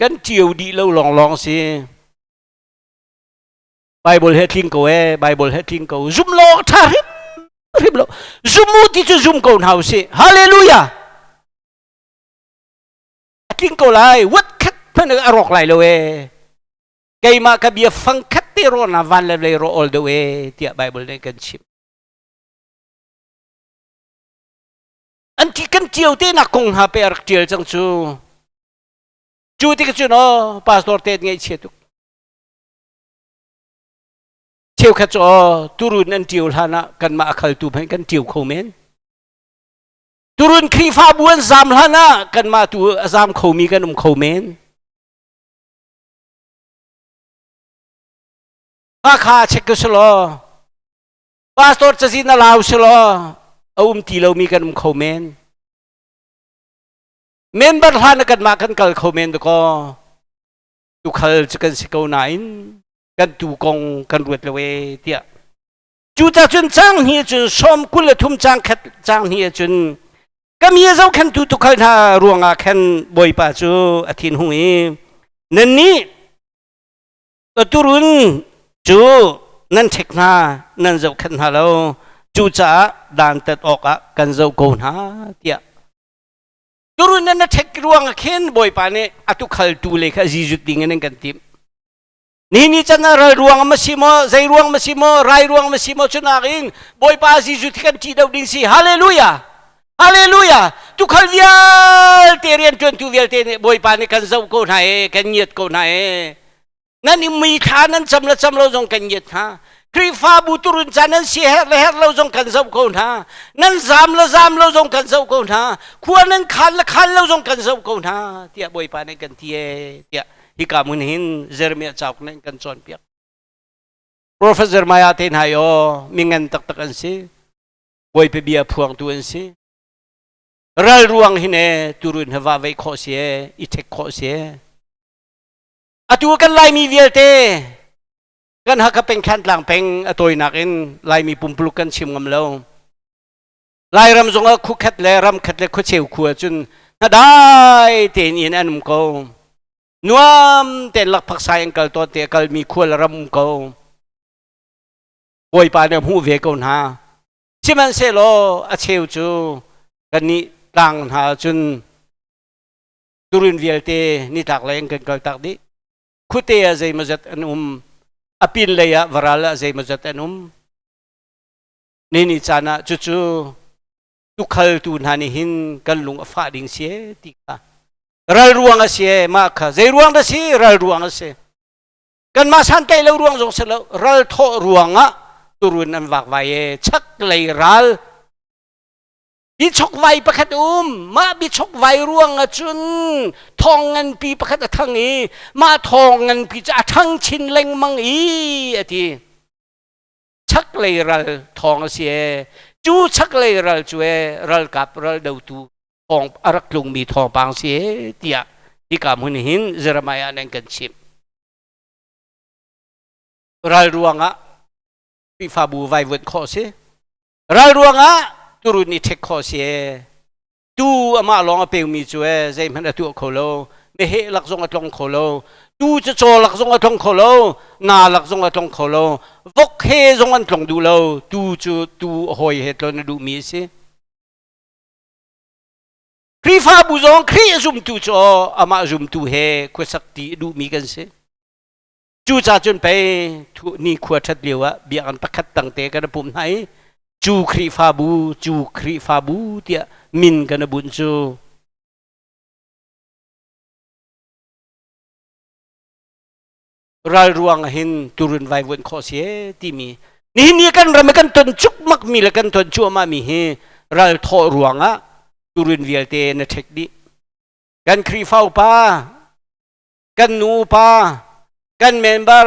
Speaker 4: Kan ṭio dih lo lawnglawng si. Bible he tling ko e, Bible he tling ko. Zum lo awk ṭha hrim hrim lo. Zum u ti cu zum ko hna usih. Hallelujah! A tling ko lai wat khat hmanh a rawk lai lo e keimah ka bia fang khat te rawh na van le vlei rawh ol deuh e tiah Bible nih kan chim an ti kan ṭio te nak kong hna pe a rak ṭial cang cu cu tik cun aw pastor te ngaihchia tuk cheukhat cu aw turun an ṭio hlan ah kanmah a khaltu hmanh kan ṭio kho men Turun Khrihfabu an zam hlan ah kanmah tu a zam khomi kan um kho men. Hakha check ko selaw pastor cazin a lau selaw a um ti lomi kan um kho men. Member hlan ah kanmah kan kal kho men dakaw. Tukhal cu kan si ko nain kan tu kong kan ruat lo e tiah Cucah cun cang hnih cun sawm 23 cang khat cang hnih cun ka mi a zohkhenhtu tukhal hna ruangah khan Bawipa cu a thinhung i nannih. Turun cu nan ṭhek hna, nan zohkhenh hna lo. Cucaah dantat awkah kan zoh ko hna tiah. Turun nan na ṭhek ruang ah khin Bawipa nih a tukhaltu lei kha zizut ding in an kan timh. Ni ni can ah ral ruang ma si maw, zei ruang ma si maw, rai ruang ma si maw, cunak in Bawipa Jesuh kan ṭih deuh ding si. Hallelujah! Hallelujah! Tukhal vialte rianṭuantu vialte nih Bawipa nih kan zoh ko hna e, kan ngiat ko hna e. Nan i mui thla nan cam le cam lo zong kan ngiat hna. Khrihfabu turun ca nan si herh le herh lo zong kan zoh ko hna. Nan zam le zam lo zong kan zoh ko hna. Khua nan khan le khan lo zong kan zoh ko hna tiah Bawipa nih kan ti e tiah hika hmun hin Jeremiah cauk nih kan cawnpiak. Prophet Jeremiah te hna yo mingan taktak an si. Bawipa bia phuangtu an si. Ral ruang hin e turun he va vei khawh si e i ṭhek khawh si e. Atu kan Laimi vialte kan Hakha peng Thlantlang peng a tawinak in Laimi pumpuluk kan chim ngam lo. Lairam zongah khukhat le ramkhat le khuacheu khua cun hnadai tein in an um ko. Nuam tein lakphak sai an kal tawn te a kalmi khua le ram um ko. Bawipa nih a hmuh ve ko hna. Sihmanhsehlaw a cheu cu kannih tlang hna cun turin vialte nitlak lei in kan kal tak dih. Khuate ah zeimawzat an um. A pin lei ah varal ah zeimawzat an um. Nini caan ah cucu tukhaltu hna nih hin kan lung a fah ding si ti kha ral ruang a si mah kha zei ruang dah si ral ruang a si kanmah santlaih lo ruang zong si lo ral thawh ruang ah turun an vakvai e chak lei ral bichokvai pakhat um mah bichokvai ruang ah cun thawng nganpi pakhat a thang i mah thawng nganpi cu a thang chin lengmang i a ti Chaklei ral thawng a si ee. Cu chaklei ral cu ee ralkap ral dotu thawng a rak tlungmi thawngpang si ee tiah hika hmun hin Jeremiah nih an kan chimh. Ral ruangah Khrihfabu vaivuanh khawh si. Ral ruangah turun i ṭhek khawh si ee. Tu amah lawng a peumi cu ee zeihmanh a tuah kho lo. Meheh lak zong a tlong kho lo. Tu cu caw lak zong a tlong kho lo. Nga lak zong a tlong kho lo. Vok he zong an tlong duh lo. Tu cu tu a hawi he tlon a duhmi a si. Khrihfabu zong Khrih a zumtu cu amah zumtu he khuasak ti a duhmi kan si. Cucaah cun pei ni khua ṭhat lio ah biakinn pakhat tangte kan i pum hna i cu Khrihfabu cu Khrihfabu tiah min kan i bunh cu. Ral ruang ah hin turun vaivuanh khawh si ee timi nihin ni kan ram i kan ton cukmak mi le kan ton cuahmah mi hi ral thawh ruangah turun vialte na ṭhek dih. Kan Khrihfa upa kan nupa kan member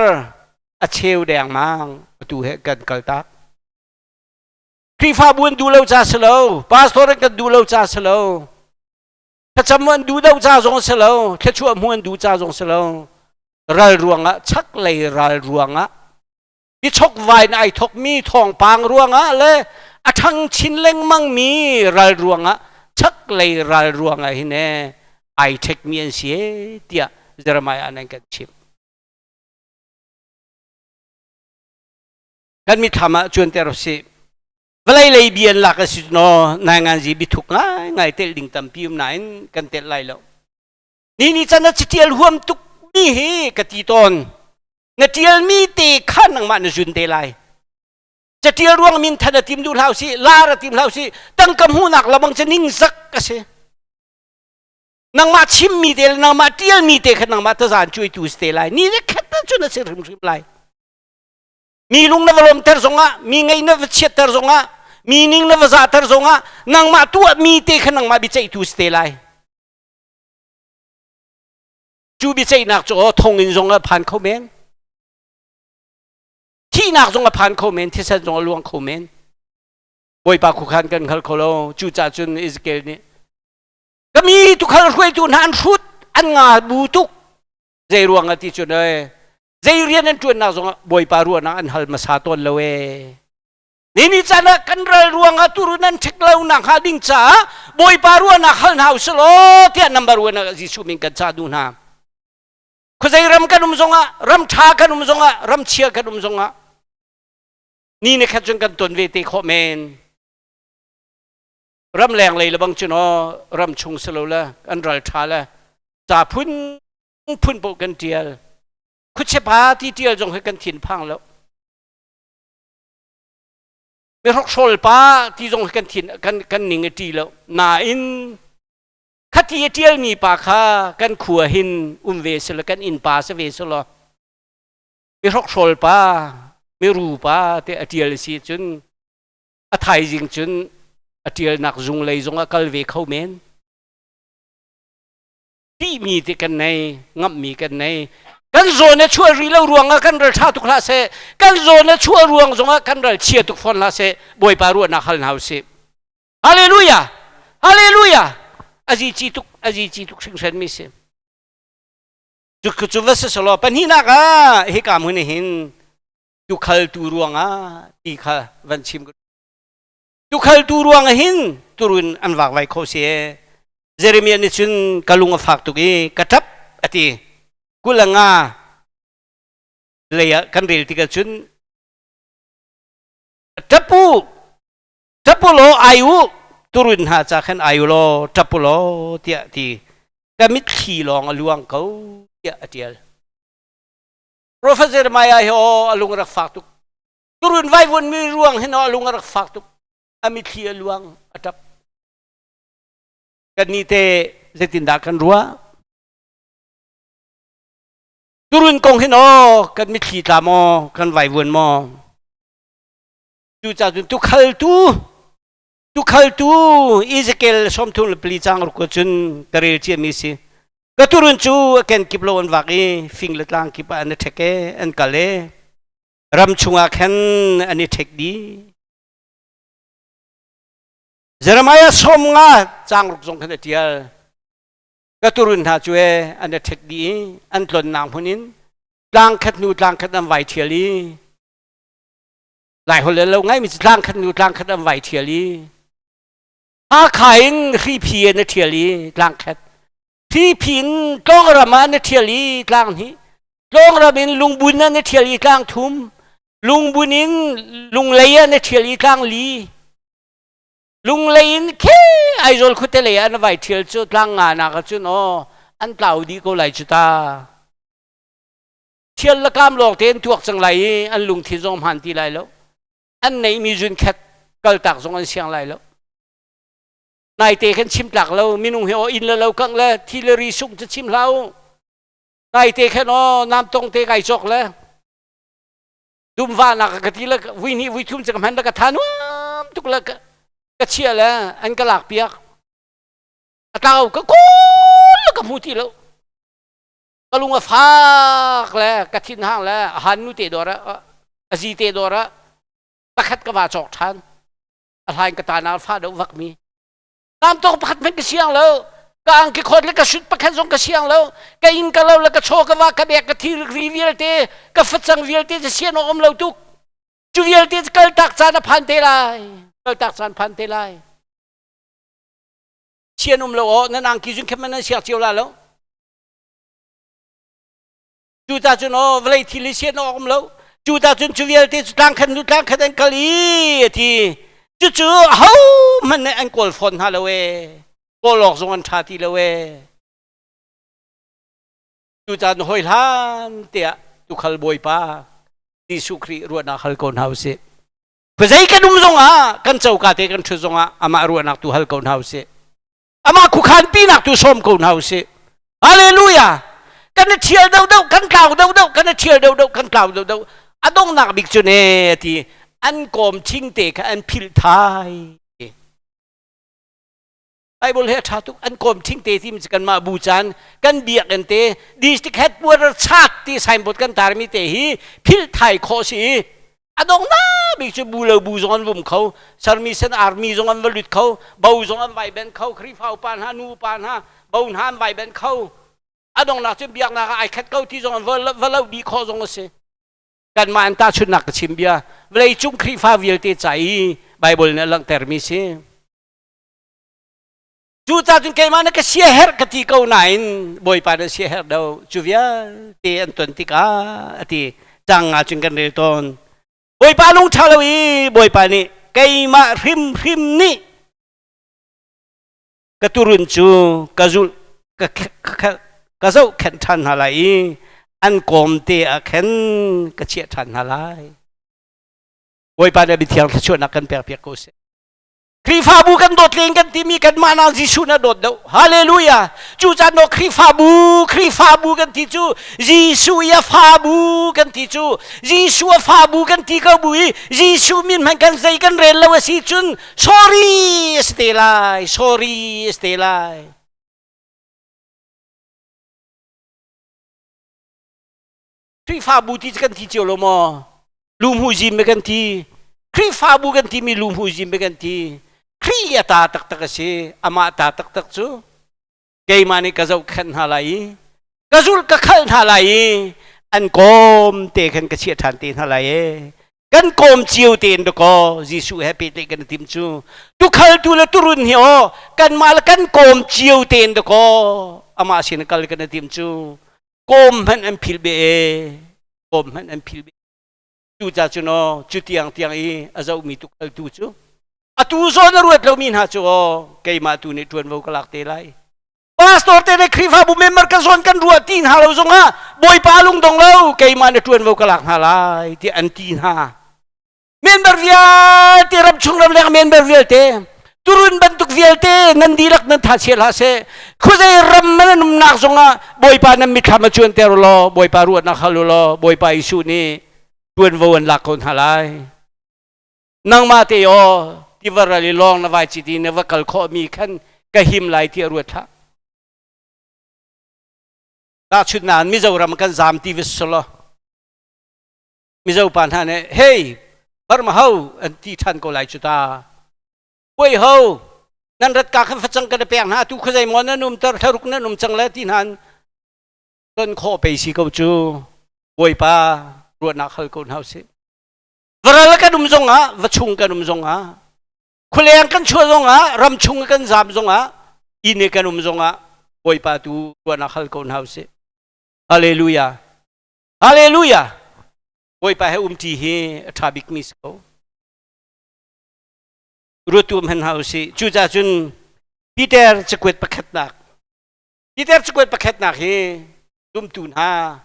Speaker 4: a cheu dengmang atu he kan kaltak Khrihfabu an duh lo ca si lo pastor an kan duh lo ca si lo thlacam an duh do ca zong si lo thluachuah hmu an duh ca zong si lo ral ruangah chaklei ral ruangah bichokvai in ai thokmi thawngpang ruangah le a ṭhang chin lengmang mi ral ruangah chaklei ral ruangah hin ee ai ṭhekmi an si ee tiah Jeremiah nih kan chimh. Kan mithlam ah cuanter usih. Vawlei lei bi an lak a si no nainganzi bithuk ngaingai telh ding tampi um nain kan telh lai lo. Ni ni can a catial huam tuk mi hi ka ti tawn. Na ṭialmi te kha nangmah na zun te lai. Catial ruang min than a tim duh hlah usih, lar a tim hlah usih, tangka hmuhnak lamang cu ningzak a si. Nangmah chimmi te le nangmah ṭialmi te kha nangmah tazaan cuaitu si te lai. Ni le khat cun a si hrimhrim lai. Mi lung na va lawmter zongah, mi ngei na va chiatter zongah, mi ning na va zahter zongah, nangmah tuahmi te kha nangmah biaceihtu si te lai. Cu biaceihnak cu aw thonginn zong a phan kho men. Thihnak zong a phan kho men, thisen zong a luang kho men. Bawipa khuakhan kan hngal kho lo. Cucaah cun Ezekiel nih ka mi tukhal hruaitu hna an hrut, an nga bu tuk. Zei ruang ah ti cun ee zei rian an ṭuannak zong ah Bawipa ruahnak an hal hmasa tawn lo ee. Nini caan ah kan ral ruangah turun an ṭhek lo nak hnga ding caah Bawipa ruahnak hal hna usih law tiah number one ah Jesuh min kan cah duh hna. Khuazei ram kan um zongah, ram ṭha kan um zongah, ram chia kan um zongah, ni ni khat cun kan ton ve te khawh men. Ram leng lei le bang cun aw ram chung si lo le kan ral ṭha le ca phun phun paoh kan ṭial. Khuachepa ti ṭial zong hi kan thin phang lo. Mi hrokhrawl pa ti zong hi kan thin kan kan ning a ṭi lo. Nain khati a ṭialmi pa kha kan khua hin um ve selaw kan innpa si ve selaw mi hrokhrawl pa mi ru pa te a ṭial si cun a thaizing cun a ṭialnak zung lei zong a kal ve kho men. Tihmi te kan nei, ngamhmi kan nei. Kan zawn a chuah rih lo ruangah kan ral ṭha tuk hlah seh. Kan zawn a chuah ruang zongah kan ral chia tuk fawn hlah seh. Bawipa ruahnak hal hna usih. Hallelujah! Hallelujah! Azi ci tuk, azi ci tuk hringhran mi si. Cu cu va si selaw pahnihnak ah hika hmun hin tukhal tu ruangah ti kha van chim. Tukhal tu ruang ah hin turun an vakvai kho si e. Jeremiah nih cun ka lung a fak tuk i ka ṭap a ti. 25 lei ah kan rel tikah cun ṭap u, ṭap u law ai u, turun hna ca khan ai u law ṭap u law tiah ti. Ka mitthli lawng a luang ko tiah a ṭial. Prophet Jeremiah hi aw a lung a rak fak tuk. Turun vaivuan mi ruang hin a lung a rak fak tuk. A mitthli a luang, a ṭap. Kannih te zeitindah kan ruah? Turun kong hin aw kan mitthli tla maw, kan vaivuan maw? Cucaah cun tukhaltu tukhaltu Ezekiel 34 cang ruk cun ka rel ciami si. Ka turun cu a kenkip lo an vak i fing le tlang kip ah an i ṭhek e, an kal e. Ram chungah khan an i ṭhek dih. Jeremiah 50 cang ruk zong khan a ṭial. Ka turun hna cu e an i ṭhek dih i an tlonnak hmun in tlang khat hnu tlang khat an vai ṭhial i Lai holh lo ngaimi cu tlang khat hnu tlang khat an vai ṭhial i Hakha in hriphi an i ṭhial i tlang khat hriphi in Tlawng ah an i ṭhial i tlang hnih Tlawng ram in Lungbun an i ṭhial i tlang thum Lungbun in Lunglei an i ṭhial i tlang li Lunglei in khe Aizawl khuate lei ah an vai ṭhial cu tlang nga nak ah cun aw an tlau dih ko lai cu ta. Ṭhial le kam lawng te an tuak cang lai i an lungthin zong hmaan ti lai lo. An neihmi zunkhat kaltak zong an siang lai lo. Naite kan chim tlak lo minung hi aw inn le lo kangh le thi le ri sungh cu chim hlah u. Naite khan aw nam tong te kai cawk le dumva nak ka ti le vui hnih vui thum cu ka hman le ka tha nuam tuk le ka chia le an ka lak piak. A tlau ka kawl ka hmu ti lo. Ka lung a fak le ka thin hang le a han nu te dawr ah a zi te dawr ah pakhat ka va cawk ṭhan. A hlain ka ta na fa deuh vak mi. Tam tawk pakhat hmanh ka siang lo. Ka angki khawt le ka sut pakhat zong ka siang lo. Ka inn ka lo le ka chaw ka va ka bek ka thil ri vialte ka facang vialte cu sian awk um lo tuk. Cu vialte cu kaltak caan a phan te lai. Kaltak caan phan te lai. Sian um lo aw nan angki zun khem nan siak cio la lo. Cuta cun aw vawlei thil hi sian awk um lo. Cuta cun cu vialte cu tlang khat nu tlang khat an kal i a ti. Cucu ahohmanh nih an kawl fawn hna lo ee. Kawl awk zong an ṭha ti lo ee. Cucaah hawi hlan tiah tukhal Bawipa Jesuh Khrih ruahnak hal ko hna usih. Khuazei kan um zongah kan coka te kan ṭhut zongah amah ruahnak tu hal ko hna usih. Amah khuakhan pinak tu sawm ko hna usih. Hallelujah! Kan i ṭhial deuhdeuh, kan tlau deuhdeuh, kan i ṭhial deuhdeuh, kan tlau deuhdeuh. A donghnak bik cu ne ti an kawm thingte kha an philh thai. Bible he a ṭha tuk an kawm thingte ti mi cu kanmah bu caan kan biakinn te district headquarter chat ti signboard kan tarmi te hi philh thai khawh si i a donghnak bik cu bu lo bu zong an vum kho sarmi sen army zong an va lut kho bo zong an vai ben kho Khrihfa upa hna nu upa hna bo hna an vai ben kho a donghnak cu biaknak ah ai khat ko ti zong an va lo dih khawh zong a si kanmah an tahchunhnak ka chim bia vawlei cung Khrihfa vialte ca i Bible nih a langhtermi si. Cucaah cun keimah na ka siaherh ka ti ko nain Bawipa na siaherh do cu vialte an ton tikah a ti cang ah cun kan rel tawn. Bawipa lung ṭha lo i Bawipa nih keimah hrimhrim nih ka turun cu ka zulh ka, ka, ka zohkhenh ṭhan hna lai i an kawmte ah khan ka chiah ṭhan hna lai. Bawipa nih mithiang thluachuahnak kan pekpiak ko seh. Khrihfabu kan dawt len kan timi kanmah nak Jesuh na dawt deuh. Hallelujah. Cu caan no Khrihfabu, Khrihfabu kan ti cu Jesuh i a fabu kan ti cu Jesuh a fabu kan ti ko bu i Jesuh min hmanh kan zei kan rel lo a si cun sorry a si te lai, sorry a si te lai. Khrihfabu ti kan ti cio lo maw? Lumhu zim kan ti. Khrihfabu kan timi lumhu zim kan ti. Khrih a ta taktak a si. Amah ta taktak cu keimah nih ka zohkhenh hna lai i ka zulh ka khalh hna lai i an kawm te khan ka chiah ṭhan te hna lai e. Kan kawm cio tein dakaw Jesuh he pehtlaih kan i tim cu. Tukhaltu le turun hi aw kanmah le kan kawm cio tein dakaw amah sin kal kan i tim cu. Kawm hmanh an philh be e kawm hmanh an philh be cu ca cu no cu tiang tiang i a zohmi tukhaltu cu atu zawn a ruat lomi hna cu aw keimah tu nih ṭuanvo ka lak te lai pastor te le Khrihfabu member ka zawn kan ruah ti hna lo zongah Bawipa lungdong lo keimah na ṭuanvo ka lak hna lai tiah an ti hna Member vialte ram chung ram leng member vialte turun bantuk vialte nan dihlak nan tha chia hlah seh khuazei ram nan umnak zongah Bawipa nan mitthlam a cuanter law Bawipa ruahnak hal u law Bawipa Jesuh nih tuanvo an lak ko hna lai nangmah te aw tiva ral i lawng na vai citi na va kal khawh mi khan ka him lai ti a ruat hlah tahchunhnak Mizoram kan zam ti va solo Mizo pa hna nih hey Burma ho an ti ṭhan ko lai cu ta puai ho nan rat ka khan facang kan pek hna tu khuazei maw nan um ter thlaruk nan um cang le ti hna ton khawh pei si ko cu Bawipa ruahnak hal ko hna usih varal kan um zong ah va chung kan um zong ah khualeng kan chuah zong ah ram chung kan zam zong ah inn i kan um zong ah Bawipa tu ruahnak hal ko hna usih Hallelujah Hallelujah! Bawipa he umṭi hi a ṭha bikmi si ko. Ruatu hman hna usih. Cucaah cun Peter cakuat pakhatnak Peter cakuat pakhatnak hi zumtu hna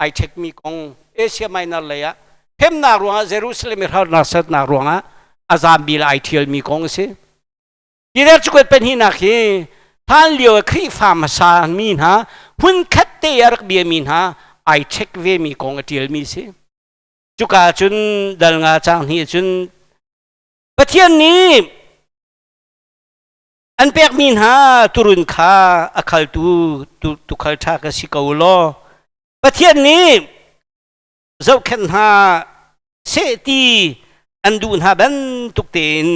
Speaker 4: ai ṭhekmi kong Asia Minor lei ah hremnak ruangah Jerusalem i harnak sernak ruangah a zammi le ai ṭhialmi kong a si. Peter cakuat pahnihnak hi hlan lio ah Khrihfa hmasa mi hna hmunkhat te a rak biami hna ai check ve mi kong a ṭialmi si. Cuka cun dal nga caang hnih cun Pathian nih an pekmi hna turun kha a khaltu tukhal ṭha ka si ko law Pathian nih zohkhenh hna seh ti an duh hna bantuk tein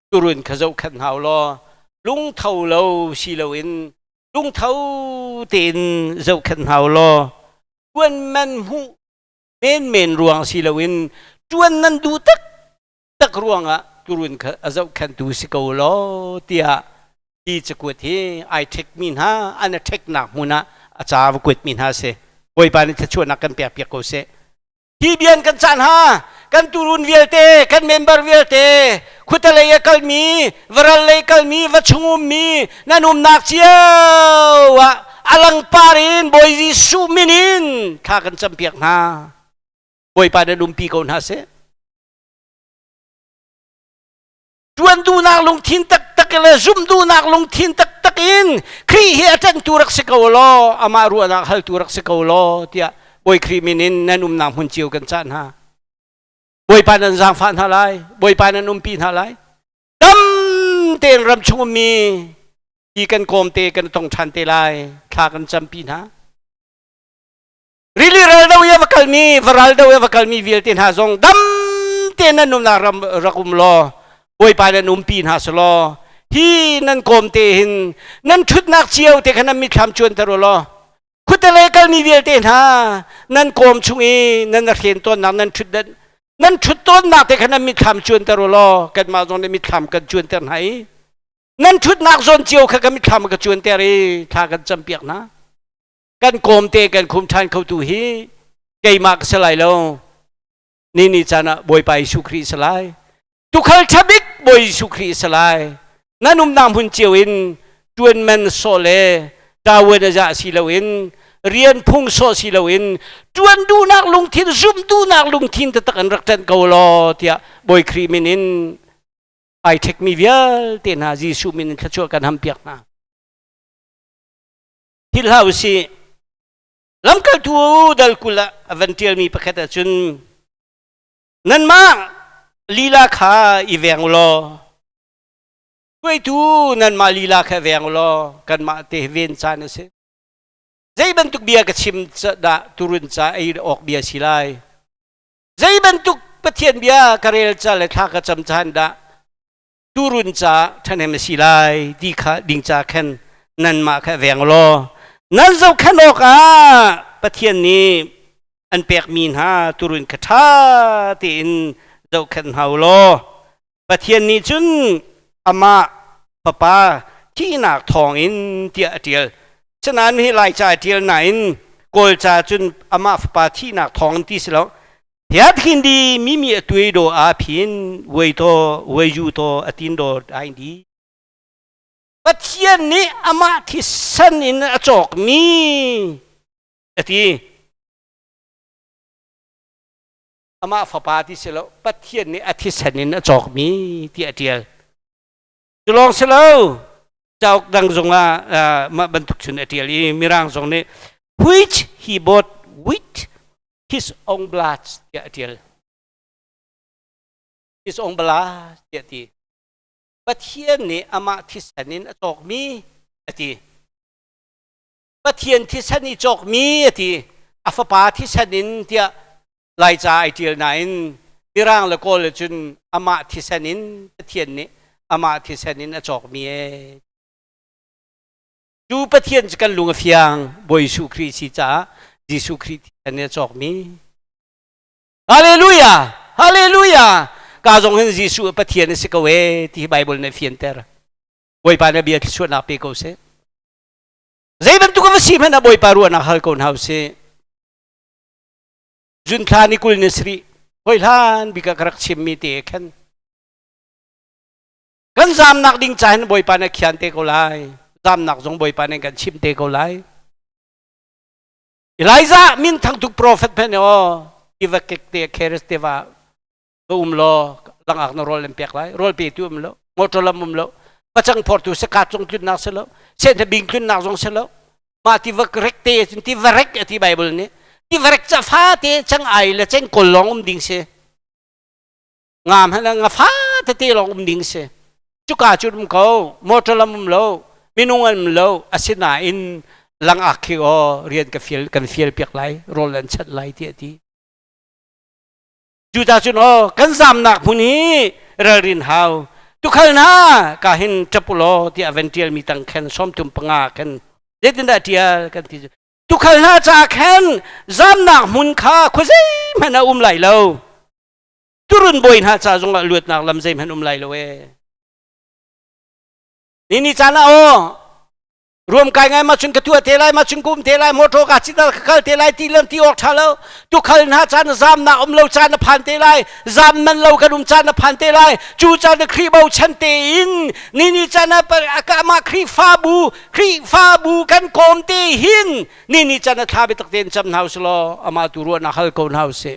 Speaker 4: turun kha zohkhenh hna u law lungtho lo si loin lungtho tein zohkhenh hna u law ṭuan man hmuh menmen ruang si loin ṭuan nan duh taktak ruangah turun kha a zohkhenhtu si ko law tiah hi cakuat hi ai ṭhekmi hna an a ṭheknak hmun ah a ca va kuatmi hna a si. Bawipa nih thluachuahnak kan pekpiak ko seh. Hi bian kan caan ha kan turun vialte kan member vialte khutalei a kalmi varal lei kalmi va chung ummi nan umnak cio ah a langpar in Bawi Jesuh min in thla kan campiak hna. Bawipa nan umpi ko hna seh. Ṭuan duhnak lungthin taktak le zumh duhnak lungthin taktak in Khrih hi a ṭanhtu rak si ko law amah ruahnak haltu rak si ko law tiah Bawi Khrih min in nan umnak hmun cio kan cah hna. Bawipa nan zaangfah hna lai, Bawipa nan umpi hna lai. Dam tein ram chung ummi hi kan kawmte kan tong ṭhan te lai, thla kan campi hna. Rili ral do i a va kalmi varal do i a va kalmi vialte hna zong dam tein nan umnak ram rak um law Bawipa nan umpi hna selaw hi nan kawm te hin nan ṭhutnak cio te kha nan mitthlam cuanter u law khuate kalmi vialte hna nan kawm chung i nan hren tawnnak nan ṭhut nan ṭhut tawnnak te kha nan mitthlam cuanter u law kanmah zong nih mitthlam kan cuanter hna i. Nan ṭhutnak zawn cio kha ka mitthlam ka cuanter i thla kan campiak hna. Kan kawmte kan khum ṭhan khotu hi keimah ka si lai lo. Ni ni caan ah Bawipa Jesuh Khrih si lai. Tukhal ṭha bik Bawi Jesuh Khrih si lai. Nan umnak hmun cio in ṭuan man sawh le ṭavuan a zah si loin rian phung sawh si loin ṭuan duhnak lungthin zumh duhnak lungthin taktak an rak ṭanh ko law tiah Bawi Khrih min in ai ṭhekmi vialte hna Jesuh min in thluachuah kan hampiak hna. Thil hlah usih. Lamkaltu dal 20 ah a van ṭialmi pakhat ahcun nanmah lila kha i veng u law hruaitu nanmah lila kha veng u law kanmah te ven caan a si. Zei bantuk bia ka chim dah turun ca ei awk bia si lai. Zei bantuk Pathian bia ka rel ca le thla ka cam caan dah turun ca ṭhahnem a si lai ti kha ding ca khan nanmah kha veng law nan zohkhenh awkah Pathian nih an pekmi hna turun kha ṭha tein zohkhenh hna u law Pathian nih cun amah fapa thihnak thawngin tiah a ṭial. Sinain hi Laica a ṭial nain Kawlca cun amah fapa thihnak thawngin ti si lo. Hiat hindi mimi a tuai do a phin wei to wei yu to a tin do ai di. Pathian nih amah thisen in a cawkmi a ti. Amah fapa ti si lo Pathian nih a thisen in a cawkmi ti a ṭial. Cu lawng si lo cauk dang zongah mah bantuk cun a ṭial i Mirang zong nih which he bought with his own blood tiah a ṭial. His own blood tiah ti. Pathian nih amah thisen in a cawkmi a ti. Pathian thisen i cawkmi a ti. A fapa thisen in tiah Laica ai ṭial nain Mirang le Kawl le cun amah thisen in Pathian nih amah thisen in a cawkmi ee. Cu Pathian cu kan lung a fiang Bawi Jesuh Khrih si caah Jesuh Khrih thisen in a cawkmi. Hallelujah! Hallelujah! Ka zong hin Jesuh Pathian a si ko ee ti hi Bible nih a fianter. Bawipa nih bia thluachuahnak pe ko seh. Zei bantuk a va si hmanh ah Bawipa ruahnak hal ko hna usih. June thla ni 20 ni sarih hoi hlan bik ah ka rak chimmi te khan kan zamnak ding ca hin Bawipa nih a khian te ko lai. Zamnak zong Bawipa nih kan chim te ko lai. Elijah min thangtuk prophet phen aw tiva kek te Kharis tiva va um law langak na rawl an pek lai rawl pe tu um lo motor lam um lo pacang phortu saka cung tlunnak si lo sen bing tlunnak zong si lo mah ti va rek te cun ti va rek ati bible nih ti va rek ca fa te chang ai le cheng kol long um ding si ngam han nga fa te te long um ding si cuka cu um ko motor lam um lo minung an um lo asinain langak khi o rian ka fial kan fial piak lai rawl an chat lai ti ati Judah cun aw kan zamnak hmun hi ralrin hau tukhal hna ka hin ṭap u law tiah van ṭialmi tang khan 35 khan zeitindah ṭial kan ti tukhal hna ca khan zamnak hmun kha khuazei hmanh a um lai lo turun bawi hna ca zongah luatnak lam zeihmanh um lai lo ee ni ni caan ah aw Ruam kai ngai ma chun ka tua te lai ma chun kum te lai motor ka chital ka kal te lai ti lam ti awk tha lo tu khal na caan zam na um lo caan na phan te lai zam man lo kan um caan na phan te lai cu caan na Khrih bo chan te in ni ni caan na ma Khrihfabu Khrihfabu kan kawm te hin ni ni caan na thla bi tak ten cham hna uslo ama tu ruah na hal ko hna usih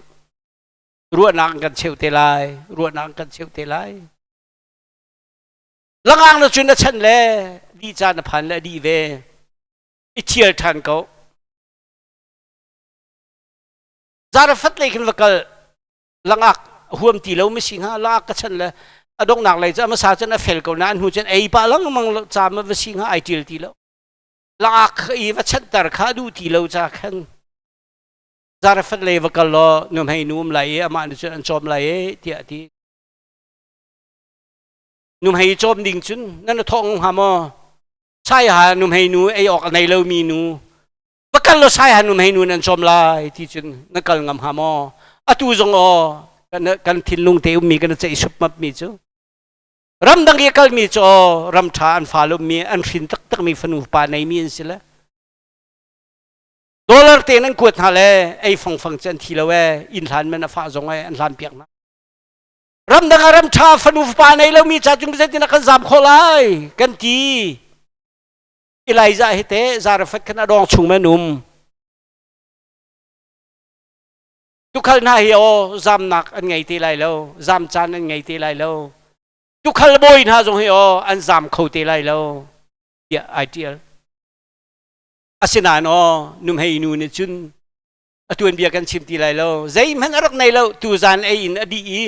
Speaker 4: ruahnak kan cheu te lai ruahnak kan cheu te lai Langang na cun a chan le di caan a phan le a dih ve. I thial ṭhan ko. Zarafat lei khin va kal langak huam ti lo mi si hnga langak ka chan le a donghnak lei cu a hmasa cun a fel ko na an hnu cun ei pah lengmang ca ma va si hnga ai ṭil ti lo. Langak i va chanter kha duh ti lo ca khan Zarafat lei va kal law nuhmei nu um lai i amah nih cun an cawm lai e tiah a ti. Nuhmei cawm ding cun nan thawh hnga maw? Saiha nuhmei nu ei awk a nei lomi nu va kal law saiha nuhmei nu nan cawm lai ti cun na kal ngam hnga maw? Atu zong aw kan, kan thinlung te ummi kan ceih supmap mi cu. Ramdang i kalmi cu ram ṭha an fa lummi an hrin taktakmi fanu pa neimi an si le dollar te an kuat hna le ei fangfang cu an thi lo e inn hlan man a fah zong e an hlan piak hna. Ramdang ah ram ṭha fanu fapa nei lomi ca cung zeitin kan zam khawh lai kan ti. Elijah hi te Zarephath khan a dawng chung man um. Tukhal hna hi aw zamnak an ngei te lai lo, zam caan an ngei te lai lo. Tukhal bawi hna zong hi aw an zam kho te lai lo tiah ai ṭial. Asinain aw numhei nu nih cun a tuanbia kan chim ti lai lo. Zeihmanh a rak nei lo. Tuzan ei in a dih i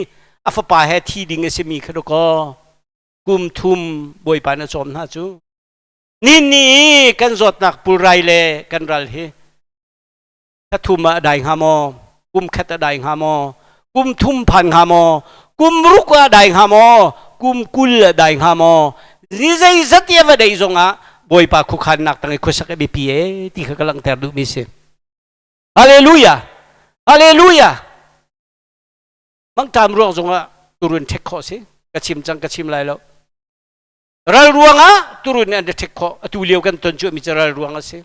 Speaker 4: a fapa he thi ding a simi kha dawkaw kum thum Bawipa na cawm hna cu. Nin ni i kan zawtnak pulrai le kan ral hi thla thum ah a dai hnga maw? Kum khat a dai hnga maw? Kum thum phan hnga maw? Kum ruk ah a dai hnga maw? Kum 20 a dai hnga maw? Ni zeizat i a va dei zongah Bawipa khuakhannak tang i khuasak a biapi e ti kha ka langhter duhmi si. Hallelujah! Hallelujah! Mangṭam ruang zongah turun ṭhek khawh si. Ka chim cang, ka chim lai lo. Ral ruangah turun nih an ṭhek khawh. Atu lio kan ton cuahmi cu ral ruang a si.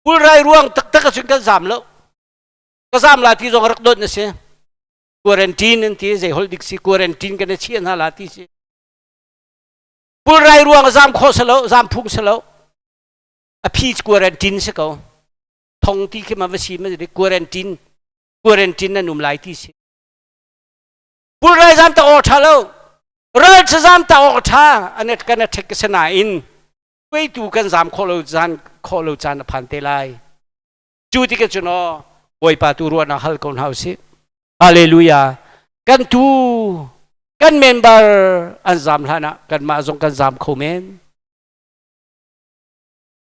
Speaker 4: Pulrai ruang taktak ahcun kan zam lo. Ka zam la ti zong rak dawt na si. Quarantine an ti, zei holh dik si, quarantine kan i chiah hna la ti si. Pulrai ruang zam khawh si lo, zam phung si lo. A phi quarantine si ko. Thong ti khi ma va si ma quarantine quarantine nan um lai ti si. Pulrai zam ta awk ṭha lo. Ral zam ta awk ṭha an kan a ṭhek sinain tu kan zam khawh lo caan khawh lo caan a phan te lai. Cu tikah cun aw Bawipa tu ruahnak hal ko hna usih. Hallelujah. Kan tu kan member an zam hlan ah kanmah zong kan zam kho men.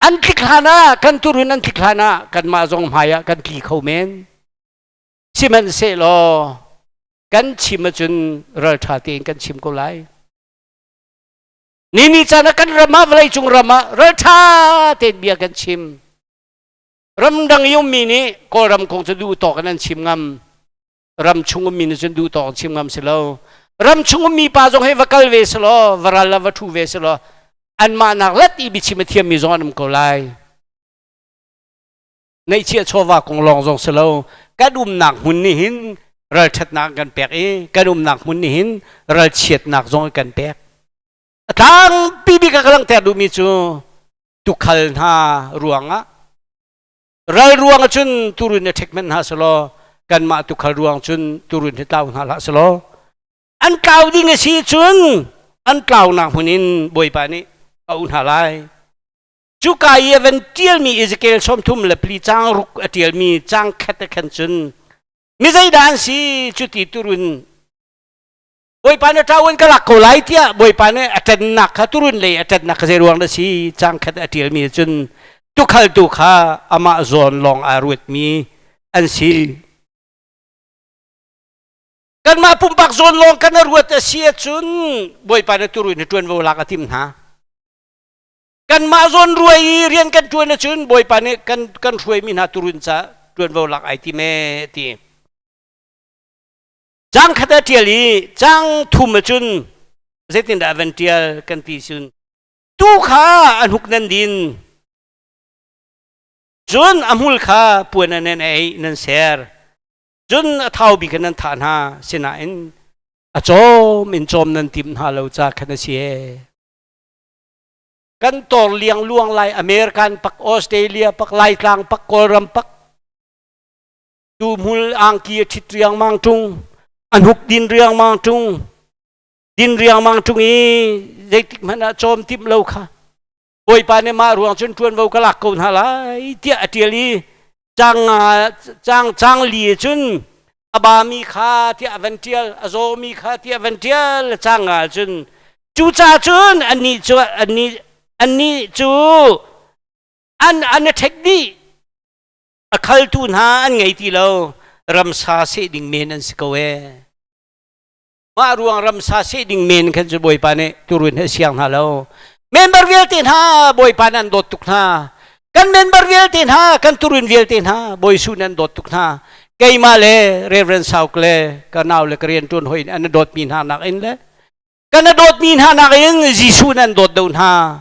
Speaker 4: An tlik hlan ah kan turun an tlik hlan ah kanmah zong hmai ah kan tli kho men. Sihmanhsehlaw kan chim ahcun ralṭha tein kan chim ko lai. Ni ni caan ah kan ram ah vawleicung ram ah ralṭha tein bia kan chim. Ramdang i ummi nih Kawlram kong cu duh tawk in an chim ngam. Ram chung ummi nih cun duh tawk in chim ngam si lo. Ram chung ummi pa zong hi va kal ve si law, va ral ah va ṭhu ve si law, anmah nak lat i biachim a thiammi zong an um ko lai. Neihchiah chawva kong lawng zong si lo. Kan umnak hmun nih hin ralṭhatnak an kan pek i kan umnak hmun nih hin ralchiatnak zong an kan pek. A tlangpi bik a ka langhter duhmi cu tukhal hna ruangah ral ruang cun turun i ṭhek hmanh hna selaw kanmah tukhal ruang cun turun hi tlau hna hlah selaw an tlau ding a si cun an tlaunak hmun in Bawipa nih a uh hna lai. Cuka i a van ṭialmi Ezekiel 34 caang ruk a ṭialmi caang khat a khan cun mi zeidah an si cuti turun Bawipa nih ṭaun ka lak ko lai tiah Bawipa nih a ṭannak kha turun lei a ṭannak kha zei ruang dah si caang khat a ṭialmi cun tukhaltu kha amah zawn lawng aa ruatmi an si. Kanmah pumpak zawn lawng kan ruat a si ahcun Bawipa nih turun hi ṭuanvo lak a tim hna. Kanmah zawn ruai i rian kan ṭuan ahcun Bawipa nih kan kan hruaimi hna turun ca ṭuanvo lak ai tim ee ti. Caang khat a ṭial i caang thum ahcun zeitindah a van ṭial kan ti cun tu kha a hnuk nan din cun a hmul kha puan ah nan ei nan ser cun a thau bik in nan thah hna sinain a cawm in cawm nan tim hna lo ca khan a si ee. Kan tor liang luang lai American pak Australia pak Laitlang pak Kawlram pak tuhmul angki a ṭhit riangmang ṭung a hnuk din riangmang ṭung din riangmang ṭung i zeitik hmanh ah cawm timh lo kha Bawipa nih mah ruang cun ṭuanvo ka lak ko hna lai tiah a ṭial i cang cang cang li cun a bami kha tiah a van ṭial a zawmi kha tiah a van ṭial cang nga cun cucaah cun annih cu annih annih cu an an a ṭhek dih a khaltu hna an ngei ti lo ramsa seh ding men an si ko ee mah ruang ramsa seh ding men khan cu bawipa nih turun he siang hna lo member vialte hna bawipa nih an dawt tuk hna kan member vialte hna kan turun vialte hna bawi su nan dawt tuk hna keimah le Reverend Sauk le ka nau le ka rian ṭuan hoi an dawtmi hna nak in le. Kan a dawtmi hna nakin Jesuh nan dawt deuh hna.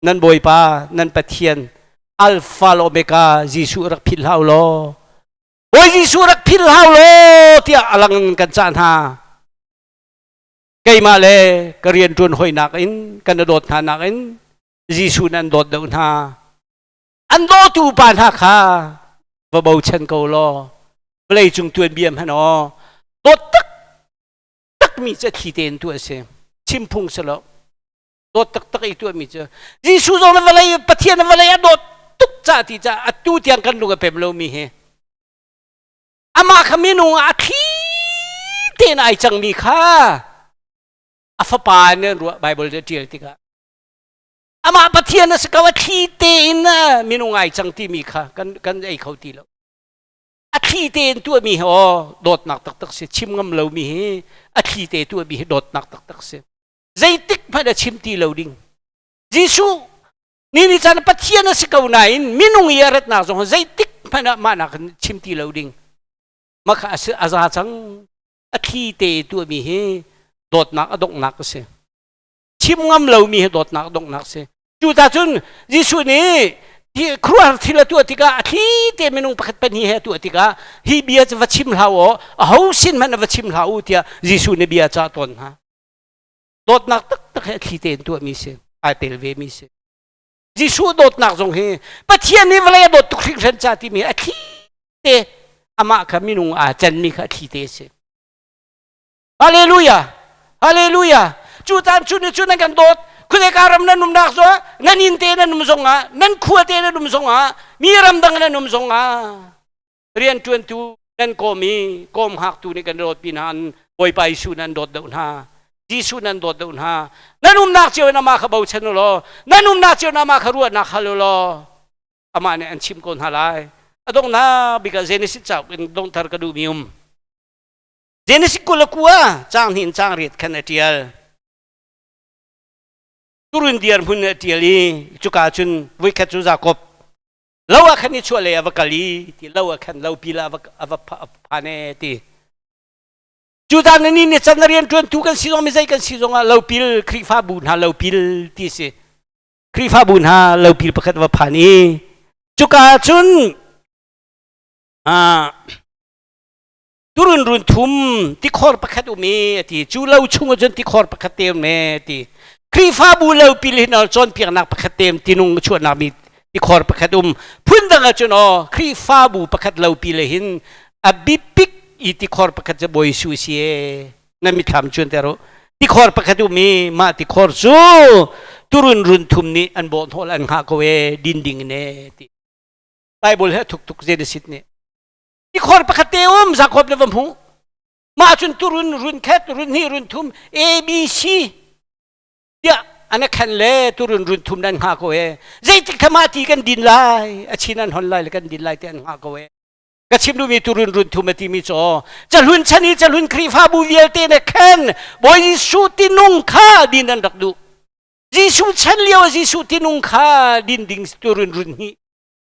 Speaker 4: Nan Bawipa, nan Pathian, Alpha le Omega Jesuh rak philh hlah u law. Bawi Jesuh rak philh hlah u law tiah a lang in kan cah hna. Keimah le ka rianṭuan hawinak in kan a dawt hna nakin Jesuh nan dawt deuh hna. An dawtu pa hna kha va bochan ko law vawlei cung tuanbia hmanh aw dawt tak takmi cu a thli tein tuah a si chim phung si lo dawt taktak i tuahmi cu Jesuh zong na vawlei Pathian na vawlei a dawt tuk ca ti ca atu tiang kan lung a pem lomi hi amah kha minung a thli tein ai cangmi kha a fapa nih an ruah Bible nih a ṭial tikah amah Pathian a si ko a thli tein minung ai cang timi kha kan kan ei kho ti lo A thli tein tuahmi hi aw dawtnak taktak si chim ngam lomi hi a thli te tuahmi hi dawtnak taktak si zeitik hmanh a chim ti lo ding Jesuh ni ni caan Pathian a si ko nain minung i a ratnak zong zeitik hmanh ah mah nak chim ti lo ding mah kha a za cang a thli te tuahmi hi dawtnak a donghnak a si chim ngam lomi hi dawtnak donghnak si cu ta cun Jesuh nih khuaruahhar thil a tuah tikah a thli te minung pakhat pahnih he a tuah tikah hi bia cu va chim hlah u aho sin hmanh va chim hlah u tiah Jesuh nih bia cah tawn hna dawtnak taktak he a thli tein tuahmi si ai tel ve mi si Jesuh dawtnak zong hi Pathian nih vawlei a dawt tuk hringhran ca timi a thli te amah kha minung aa canmi kha a thli te a si Hallelujah! Hallelujah! Cu caan cu ni cu nan kan dawt. Khuadeka ram nan umnak zongah, nan inn te nan um zongah, nan khua te nan um zongah, mi ramdang nan um zongah, rianṭuantu nan kawm i kawm hngaktu nih kan dawt pi hna Bawipa Jesuh nan dawt deuh hna. Jesuh nan dawt deuh hna. Nan umnak cio in amah kha bochan u law, nan umnak cio in amah kha ruahnak hal u law, amah nih an chimh ko hna lai. A donghnak bik ah Genesis cauk in donghter ka duhmi um. Genesis 29 caang hnih in caang riat khan a ṭial. Turun dirhmun a ṭial i cuka cun voikhat cu Jakob lo ah khan i chuah lei a va kal i ti lo ah khan lopil ah a va phan e ti. Cu caan ni ni can rian ṭuantu kan si zong mi zei kan si zong ah lopil Khrihfabu hna lopil ti si. Khrihfabu hna lopil pakhat va phan i cuka cun Turun run thum tikhor pakhat um i a ti. Cu lo chung ahcun tikhor pakhat te um e ti. Khrihfabu lo pil hin cawnpiaknak pakhat te um tinung chuahnak mi tikhor pakhat um. Phundang ahcun aw Khrihfabu pakhat lo pil hin a bipik i tikhor pakhat cu Bawi Jesuh si e. Na mithlam cuan ter u. Tikhor pakhat um i mah tikhor cu turun run thum nih an bawh hnawh an hngah ko e din ding in e ti. Bible he thuk tuk Genesis nih. Tikhor pakhat te um Jakob le va hmuh. Mah cun turun run khat run hnih run thum A B C tiah an a khan le turun run thum nan hnga ko e. Zeitik thama ti kan din lai a chin an hon lai le kan din lai ti an hnga ko e. Ka chim duhmi turun run thum a timi cu cahlun chan i cahlun Khrihfabu vialte ne khan Bawi Jesuh tinung kha din an rak duh. Jesuh chan lio Jesuh tinung kha din ding turun run hnih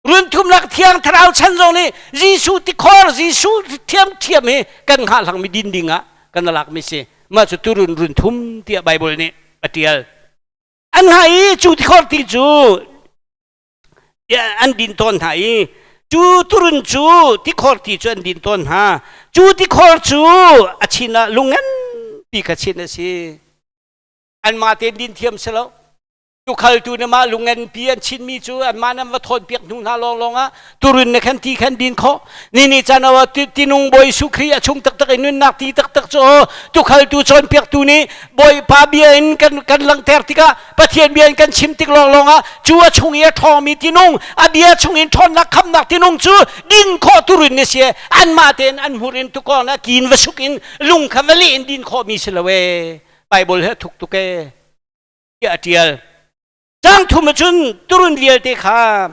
Speaker 4: Runthumnak thiang thlarau chan zong nih Jesuh tikhor Jesuh thiamthiam hi kan hngahhlangmi din ding ah kan lakmi si. Mah cu turun runthum tiah Bible nih a tial. An hngah i cu tikhor ti cu an din tawn hna i cu turun cu tikhor ti cu an din tawn hna. Cu tikhor cu a chin ah lung nganpi kha chin a si. Anmah tein din thiam si lo. Tukhaltu nih mah lungnganpi an chinmi cu anmah nan va thawnpiak hnu hna lawnglawng ah turun na khan ti khan din khawh. Ni ni caan ah tinung Bawi Jesuh Khrih a chung taktak i nunnak ti taktak cu tukhaltu cawnpiaktu nih Bawipa bia in kan kan langhter tikah Pathian bia in kan chim tik lawnglawng ah cu a chung i a ṭhawngmi tinung a bia chung in ṭhawnnak khamnak tinung cu din khawh turun ni si anmah tein an hmur in tukawng na kin va suk in lung kha va leh in din khawhmi si lo ee Bible he thuk tuk ee tiah a ṭial. Cang thum ahcun turun vialte kha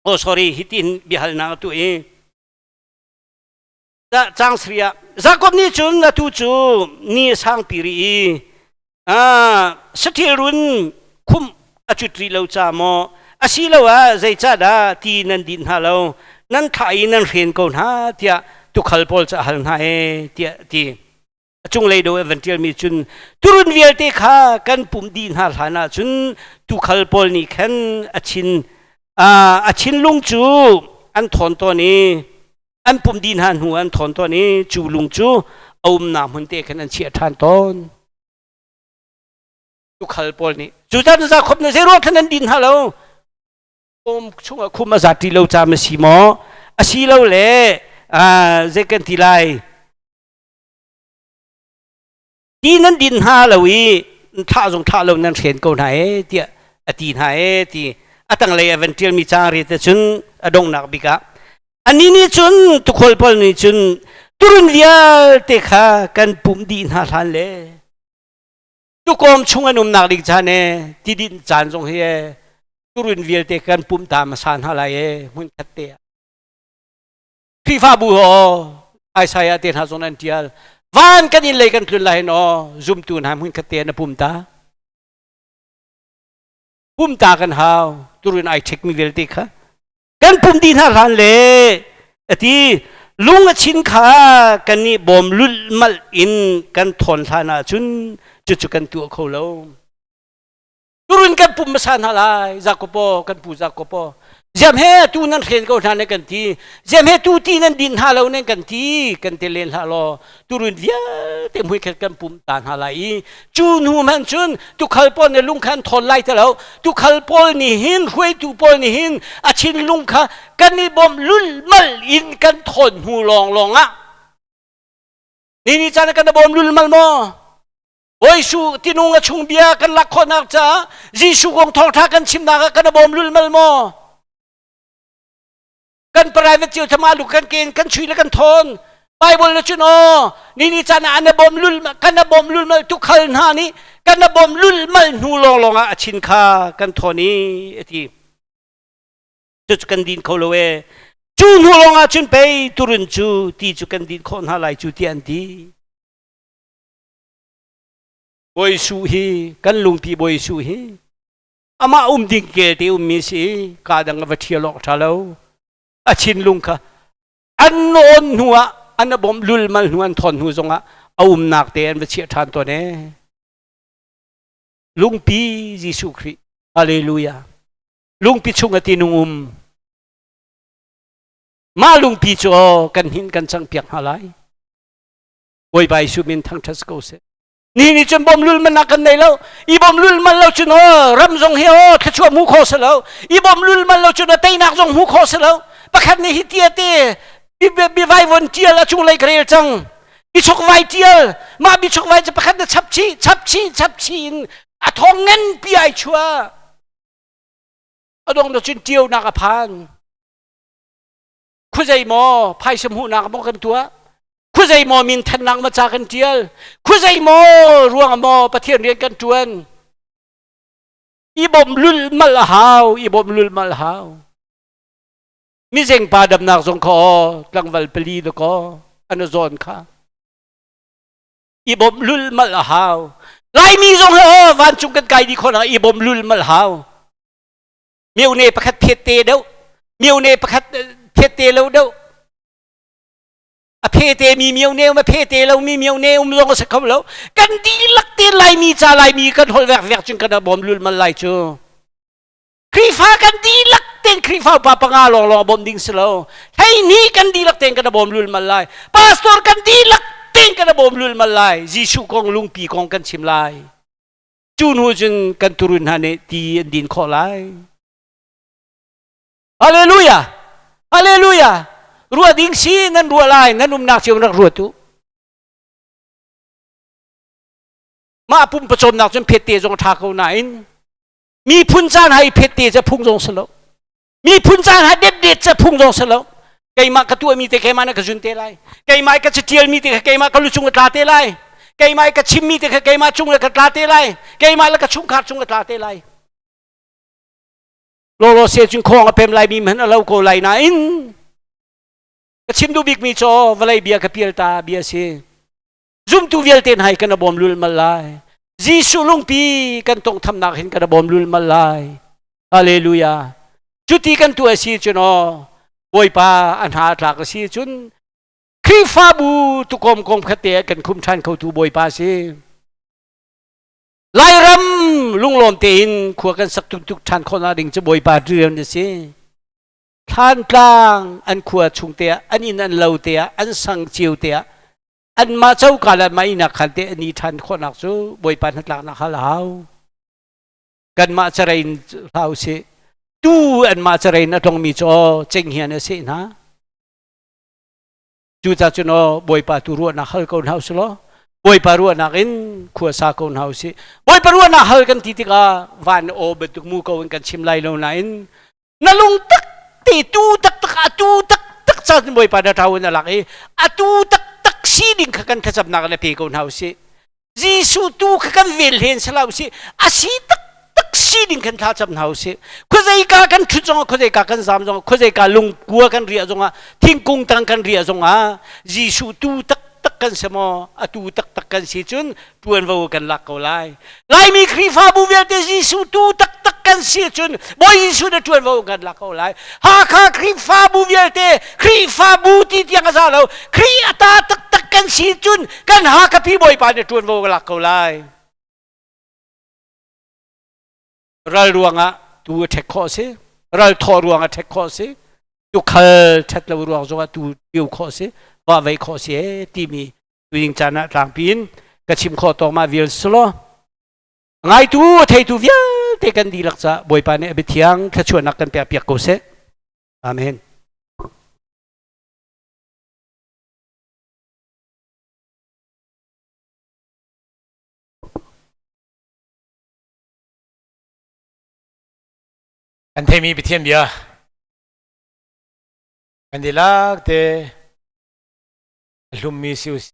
Speaker 4: oh sorry hitin biahalnak a tuah i cang sri ah Jakob nih cun atu cu ni a sangpi rih i saṭil run khumh a cut rih lo ca maw asiloah zeicahdah ti nan dinh hna lo nan thlah i nan hren ko hna tiah tuukhal pawl cu a hal hna ee tiah a ti. A cunglei do van ṭialmi cun turun vialte kha kan pumh dih hna hlan ah cun tuukhal pawl nih khan a chin a thinlung cu an thawn tawn i an pumh dih hna hnu an thawn tawn i cu lung cu a umnak hmun te khan an chiah ṭhan tawn. Tuukhal pawl nih cu caan Jakob na zei ruang khan an din hna lo? Bawm chungah khum a zat ti lo caam a si maw? Asilole zei kan ti lai? Ti nan din hna lo i thlah zong thlah lo nan hren ko hna e tiah a ti hna e ti a tanglei a van ṭialmi caang ret cun a donghnak bik ah anih nih cun tukhol pawl nih cun turun vialte kha kan pumh dih hna hlan le tukawm chung an umnak ding caan e tidin caan zong hi e turun vialte kan pumh ta hmasa hna lai e hmun khat te ah Khrihfabu aw Isaiah te hna zong an ṭial. Van kan inn lei kan tlun lai hin aw zumtu hna hmun khat te na pum ta. Pum ta kan hau turin ai ṭhek mi vialte kha kan pum dih hna hlan le ati lung a chin kha kan nih bawm lulhmalh in kan thawn hlan ahcun cucu kan tuah kho lo. Turun kan pum hmasa hna lai Jakob kan pu Jakob ziam he tu nan hren ko hna nan kan ti ziam he tu ti nan din hna lo nan kan ti kan te len hlah law turun vialte mui khat kan pum ta hna lai i cu hnu hmanh cun tukhal pawl nih lung kha an thawn lai ti lo tukhal pawl nih hin hruaitu pawl nih hin a thinlung kha kan i bawmh lulmal in kan thawn hnu lawnglawng ah ni ni caan kan bawm lulmal maw Bawi Jesuh tinung a chung bia kan lak khawhnak caah Jesuh kong thawngṭha kan chimnak ah kan bawm lulmal maw? Kan private cio thama lu kan ken kan chui le kan thawn. Bible na cun aw ni ni caan ah an bawm lul kan bawm lulmal tukhal hna nih kan bawm lulmal hnu lawnglawng ah a chin kha kan thawn i ati. Cucu kan din kho lo e. Cu hnu lawng ah cun pei turun cu ti cu kan din khawh hna lai cu ti an ti. Bawi Jesuh hi kan lungpi Bawi Jesuh hi amah um ding kel te ummi si ka dang a va ṭhial awk ṭha lo a thinlung kha an nawn hnu ah an a bawmh lulmal hnu an thawn hnu zongah a umnak te an va chiah ṭhan tawn e lungpi Jesuh Khrih hallelujah lungpi chung a tinung um mah lungpi cu kan hin kan cang piak hna lai Bawipa Jesuh min thangṭhat ko seh. Ni nih cun bawm lul man kan nei lo. I bawm lul man lo cun aw ram zong hi aw thluachuah hmu kho si lo. I bawm lul man lo cun teinak zong hmu kho si lo. Pakhat nih hi tia te bi vai von tial a cunglei ka rel cang. Bichok vai tial mah bichok vai cu pakhat na chap chih chap chih chap chih in a thong ngan pi ai chua. A dong na cun ṭio nak a phan. Khuazei maw phaisa hmuhnak maw kan tuah? Khuazei maw min thannak maw ca kan ṭial? Khuazei maw ruang maw Pathian rian kan ṭuan? I bawmh lulmal a hau, i bawmh lulmal a hau. Mizeng pa damnak zong kha aw, tlangval pali da kaw, an zawn kha. I bawmh lulmal a hau. Laimi zong he aw, vancung kan kai dih khawh i bawmh lulmal hau. Myone pakhat phet te deuh myone pakhat phet te lo deuh a phe te mi myone um a phe te lo mi myone um zong a si kho lo kan dihlak te laimi ca laimi kan hol vek vek cun kan bawm lul mal lai cu Khrihfa kan dihlak ten Khrihfa upa panga lawng lawng bawm ding si lo hei ni kan dihlak ten kan bawm lul mal lai pastor kan dihlak ten kan bawm lul mal lai Jesuh kong lungpi kong kan chim lai Cu hnu cun kan turun hna nih ti an din khawh lai. Hallelujah! Hallelujah! Ruah ding si nan ruah lai, nan umnak cio rak ruat u. Mah pum pawcawmnak cun phette zong ṭha ko nain miphun caan hai phette ca phung zong si lo. Miphun caan ha depdet ca phung zong si lo. Keimah ka tuahmi te keimah na ka zun te lai. Keimah ka catialmi te kha keimah ka lu cung a tla te lai. Keimah ka chimmi te kha keimah cung le ka tla te lai. Keimah le ka chungkhar cung a tla te lai. Lawlaw se cun khawng a pem lai mi hmanh a lo ko lai nain ka chim duh bikmi cu vawlei bia ka pial ta bia si. Zumtu vialte hna hi kan bawm lulmal lai. Jesuh lungpi kan tongthamnak hin kan bawm lulmal lai. Hallelujah. Cuti kan tuah si cun aw Bawipa a hna a tlak a si cun. Khrihfabu tukom kong khatte kan khum ṭhan khotu Bawipa si. Lairam lunglawm tein khua kan sak tuk ṭhan khawhnak ding cu Bawipa rian a si. Thlantlang an khua chung te ah, an inn an lo te ah, an sang cio te ah, anmah coka le anmah ihnak khan te an i ṭhan khawhnak cu Bawipa hnatlaknak hal a hau. Kanmah carein hlah usih. Tu anmah carein a tlongmi cu aw cenghngia a seh hna. Cucaah cun aw Bawipa tu ruahnak hal ko hna usih law Bawipa ruahnak in khua sa ko hna usih. Bawipa ruahnak hal kan ti tikah van aw bantuk mu ko in kan chim lai lo nain na lung tak te tu taktak atu taktak ca cun Bawipa na ṭau in a lak i atu taktak sining kha kan thlacamnak le pe ko hna usih. Jesuh tu kha kan vel hlen sala usih a si taktak sining kan thlacam hna usih. Khuazeika kan ṭhut zongah khuazeika kan zam zongah khuazeika lungkua kan riah zongah thingkung tang kan riah zongah Jesuh tu taktak kan si maw atu taktak kan si cun ṭuanvo kan lak ko lai. Laimi Khrihfabu vialte Jesuh tu taktak kan si cun Bawi Jesuh na ṭuanvo kan lak ko lai. Hakha Khrihfabu vialte Khrihfabu ti tiang a za lo Khrih a ta taktak kan si cun kan Hakha Bawipa nih ṭuanvo ka lak ko lai. Ral ruangah tu a ṭhek khawh si, ral thawh ruangah ṭhek khawh si, tukhal ṭhat lo ruang zongah tu ṭio khawh si, vah vei khawh si e timi tuing caan ah tlangpi in ka chim khawh tawk ma vial sulaw ngaitu theitu vialte kan dihlak ca Bawipa nih a biathiang thluachuahnak kan pek piak ko seh. Amen.
Speaker 2: Kan theimi Pathian bia kan dihlak te a hlummi si usih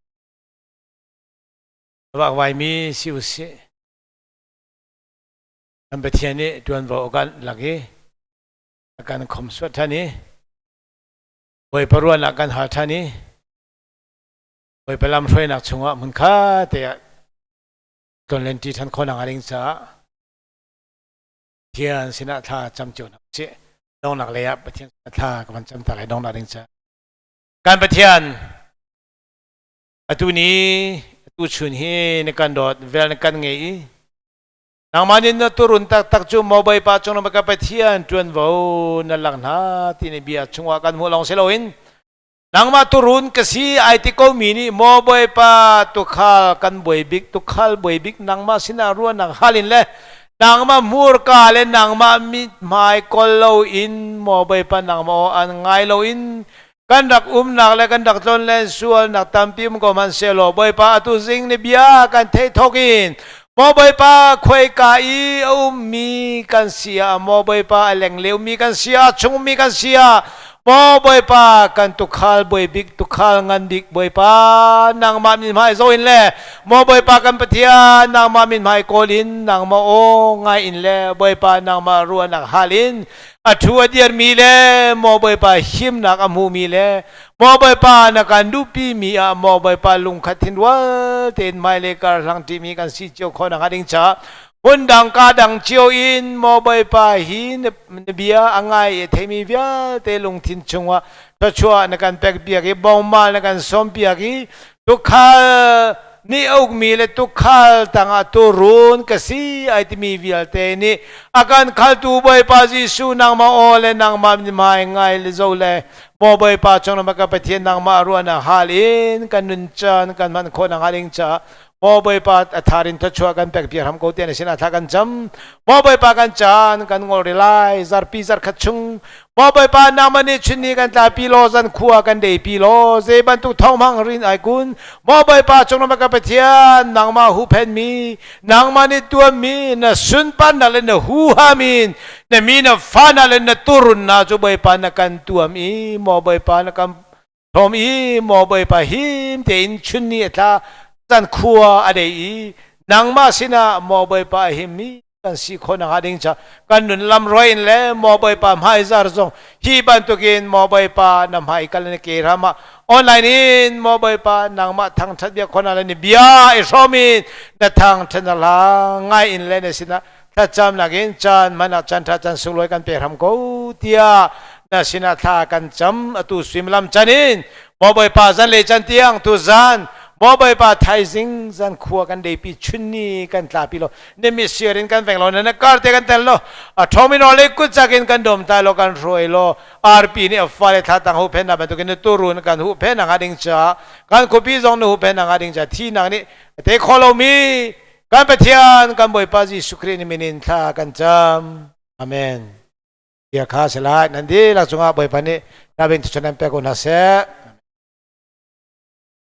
Speaker 2: a vakvaimi si usih kan Pathian nih ṭuanvo a kan lak i a kan khomsuat ṭhan i Bawipa ruahnak kan hal ṭhan i Bawipa lamhruainak chungah hmunkhat te ah tlonlenṭi ṭhan khawhnak hnga ding caah Pathian sinah thla cam cio hna usih. Donghnak lei ah Pathian sinah thla ka van cam ta lai donghnak ding caah. Kan Pathian atu ni atu chun hi na kan dawt vel na kan ngei i nangmah nih na turun taktak cu maw Bawipa cung na ka Pathian ṭuanvo na lak hna ti na bia chungah kan hmuh lawng si loin Nangmah turun ka si ai ti ko mi nih maw Bawipa tukhal kan bawi bik tukhal bawi bik nangmah sinah ruahnak hal in le nangmah hmurka le nangmah mithmai kawl loin maw Bawipa nangmah aw an ngai loin kan rak umnak le kan rak tlonlen sualnak tampi um ko hmanhsehlaw Bawipa atu zing ni bia kan theih thawk in maw Bawipa khuaika i a ummi kan si ah maw Bawipa a lengleumi kan si ah chungmi kan si ah Maw Bawipa kan tukhal bawi bik tukhal ngan bik Bawipa nangmah min hmai zo in le maw Bawipa kan Pathian nangmah min hmai kawl in nangmah aw ngai in le Bawipa nangmah ruahnak hal in a thu a dirmi le maw Bawipa himnak a hmumi le maw Bawipa na kan duhpi mi ah maw Bawipa lungkhat thinrual tein hmailei kar hlang ṭimi kan si cio khawh nakhnga ding caah Hmundang ka dang cio in maw Bawipa hi na bia a ngai i theimi vialte lungthin chungah thluachuah na kan pekpiak i bawngmal na kan sawmpiak i tukhal nih a ukmi le tukhal tangah turun ka si ai timi vialte nih a kan khaltu Bawipa Jesuh nangmah aw le nangmah mithmai ngai le zo le maw Bawipa chung ka Pathian nangmah ruahnak hal in kan nun caan kan hman khawh nakhnga ding caah Maw Bawipa a thar in thluachuah kan pek piak hram ko tiah na sinah thla kan cam. Maw Bawipa kan caan kan ngol ri lai zarpi zarkhat chung. Maw Bawipa nangmah nih chunni kan tla pi law zan khua kan dei pi law zei bantuk thawngmang rin ai kun. Maw Bawipa cung ka Pathian nangmah huhphen mi nangmah nih tuan mi na sunparnak le na huham in na mi na fa na le na turun na cu Bawipa na kan tuam i maw Bawipa na kan Thawm i maw Bawipa him tein chun ni a tla zan khua a dei i nangmah sinah maw Bawipa a himmi kan si khawh nakhnga ding ca kan nun lam roi in le maw Bawipa hmaizar zong hi bantukin maw Bawipa na hmai kal na ke ram ah online in maw Bawipa nangmah thangṭhat bia khawhnak le ni bia i hrawm in na thangṭhat na hla ngai in le na sinah thlacamnak in caan hman ah caan ṭha caan sunglawi kan pek hram ko tiah na sinah thla kan cam atu suimilam chan in. Maw Bawipa zan le can tiang tu zan Maw Bawipa thaizing zan khua kan deipi chunni kan tlapi lo ne mi siar in kan veng lo na kar te kan tel lo a thomin le kut chak in kan dom tai lo kan hruai lo arpi nih a fale thla tang hu phen na bantukin na turun kan hu phen anga ding cha kan khupi zong na hu phen anga ding cha thi nak nih te kho lo mi kan Pathian kan Bawipa Jesuh Khrih ni min in thla kan cam. Amen. Bia kha si lai nan dihlak cungah Bawipa nih tabin thuchun an pek ko hna seh.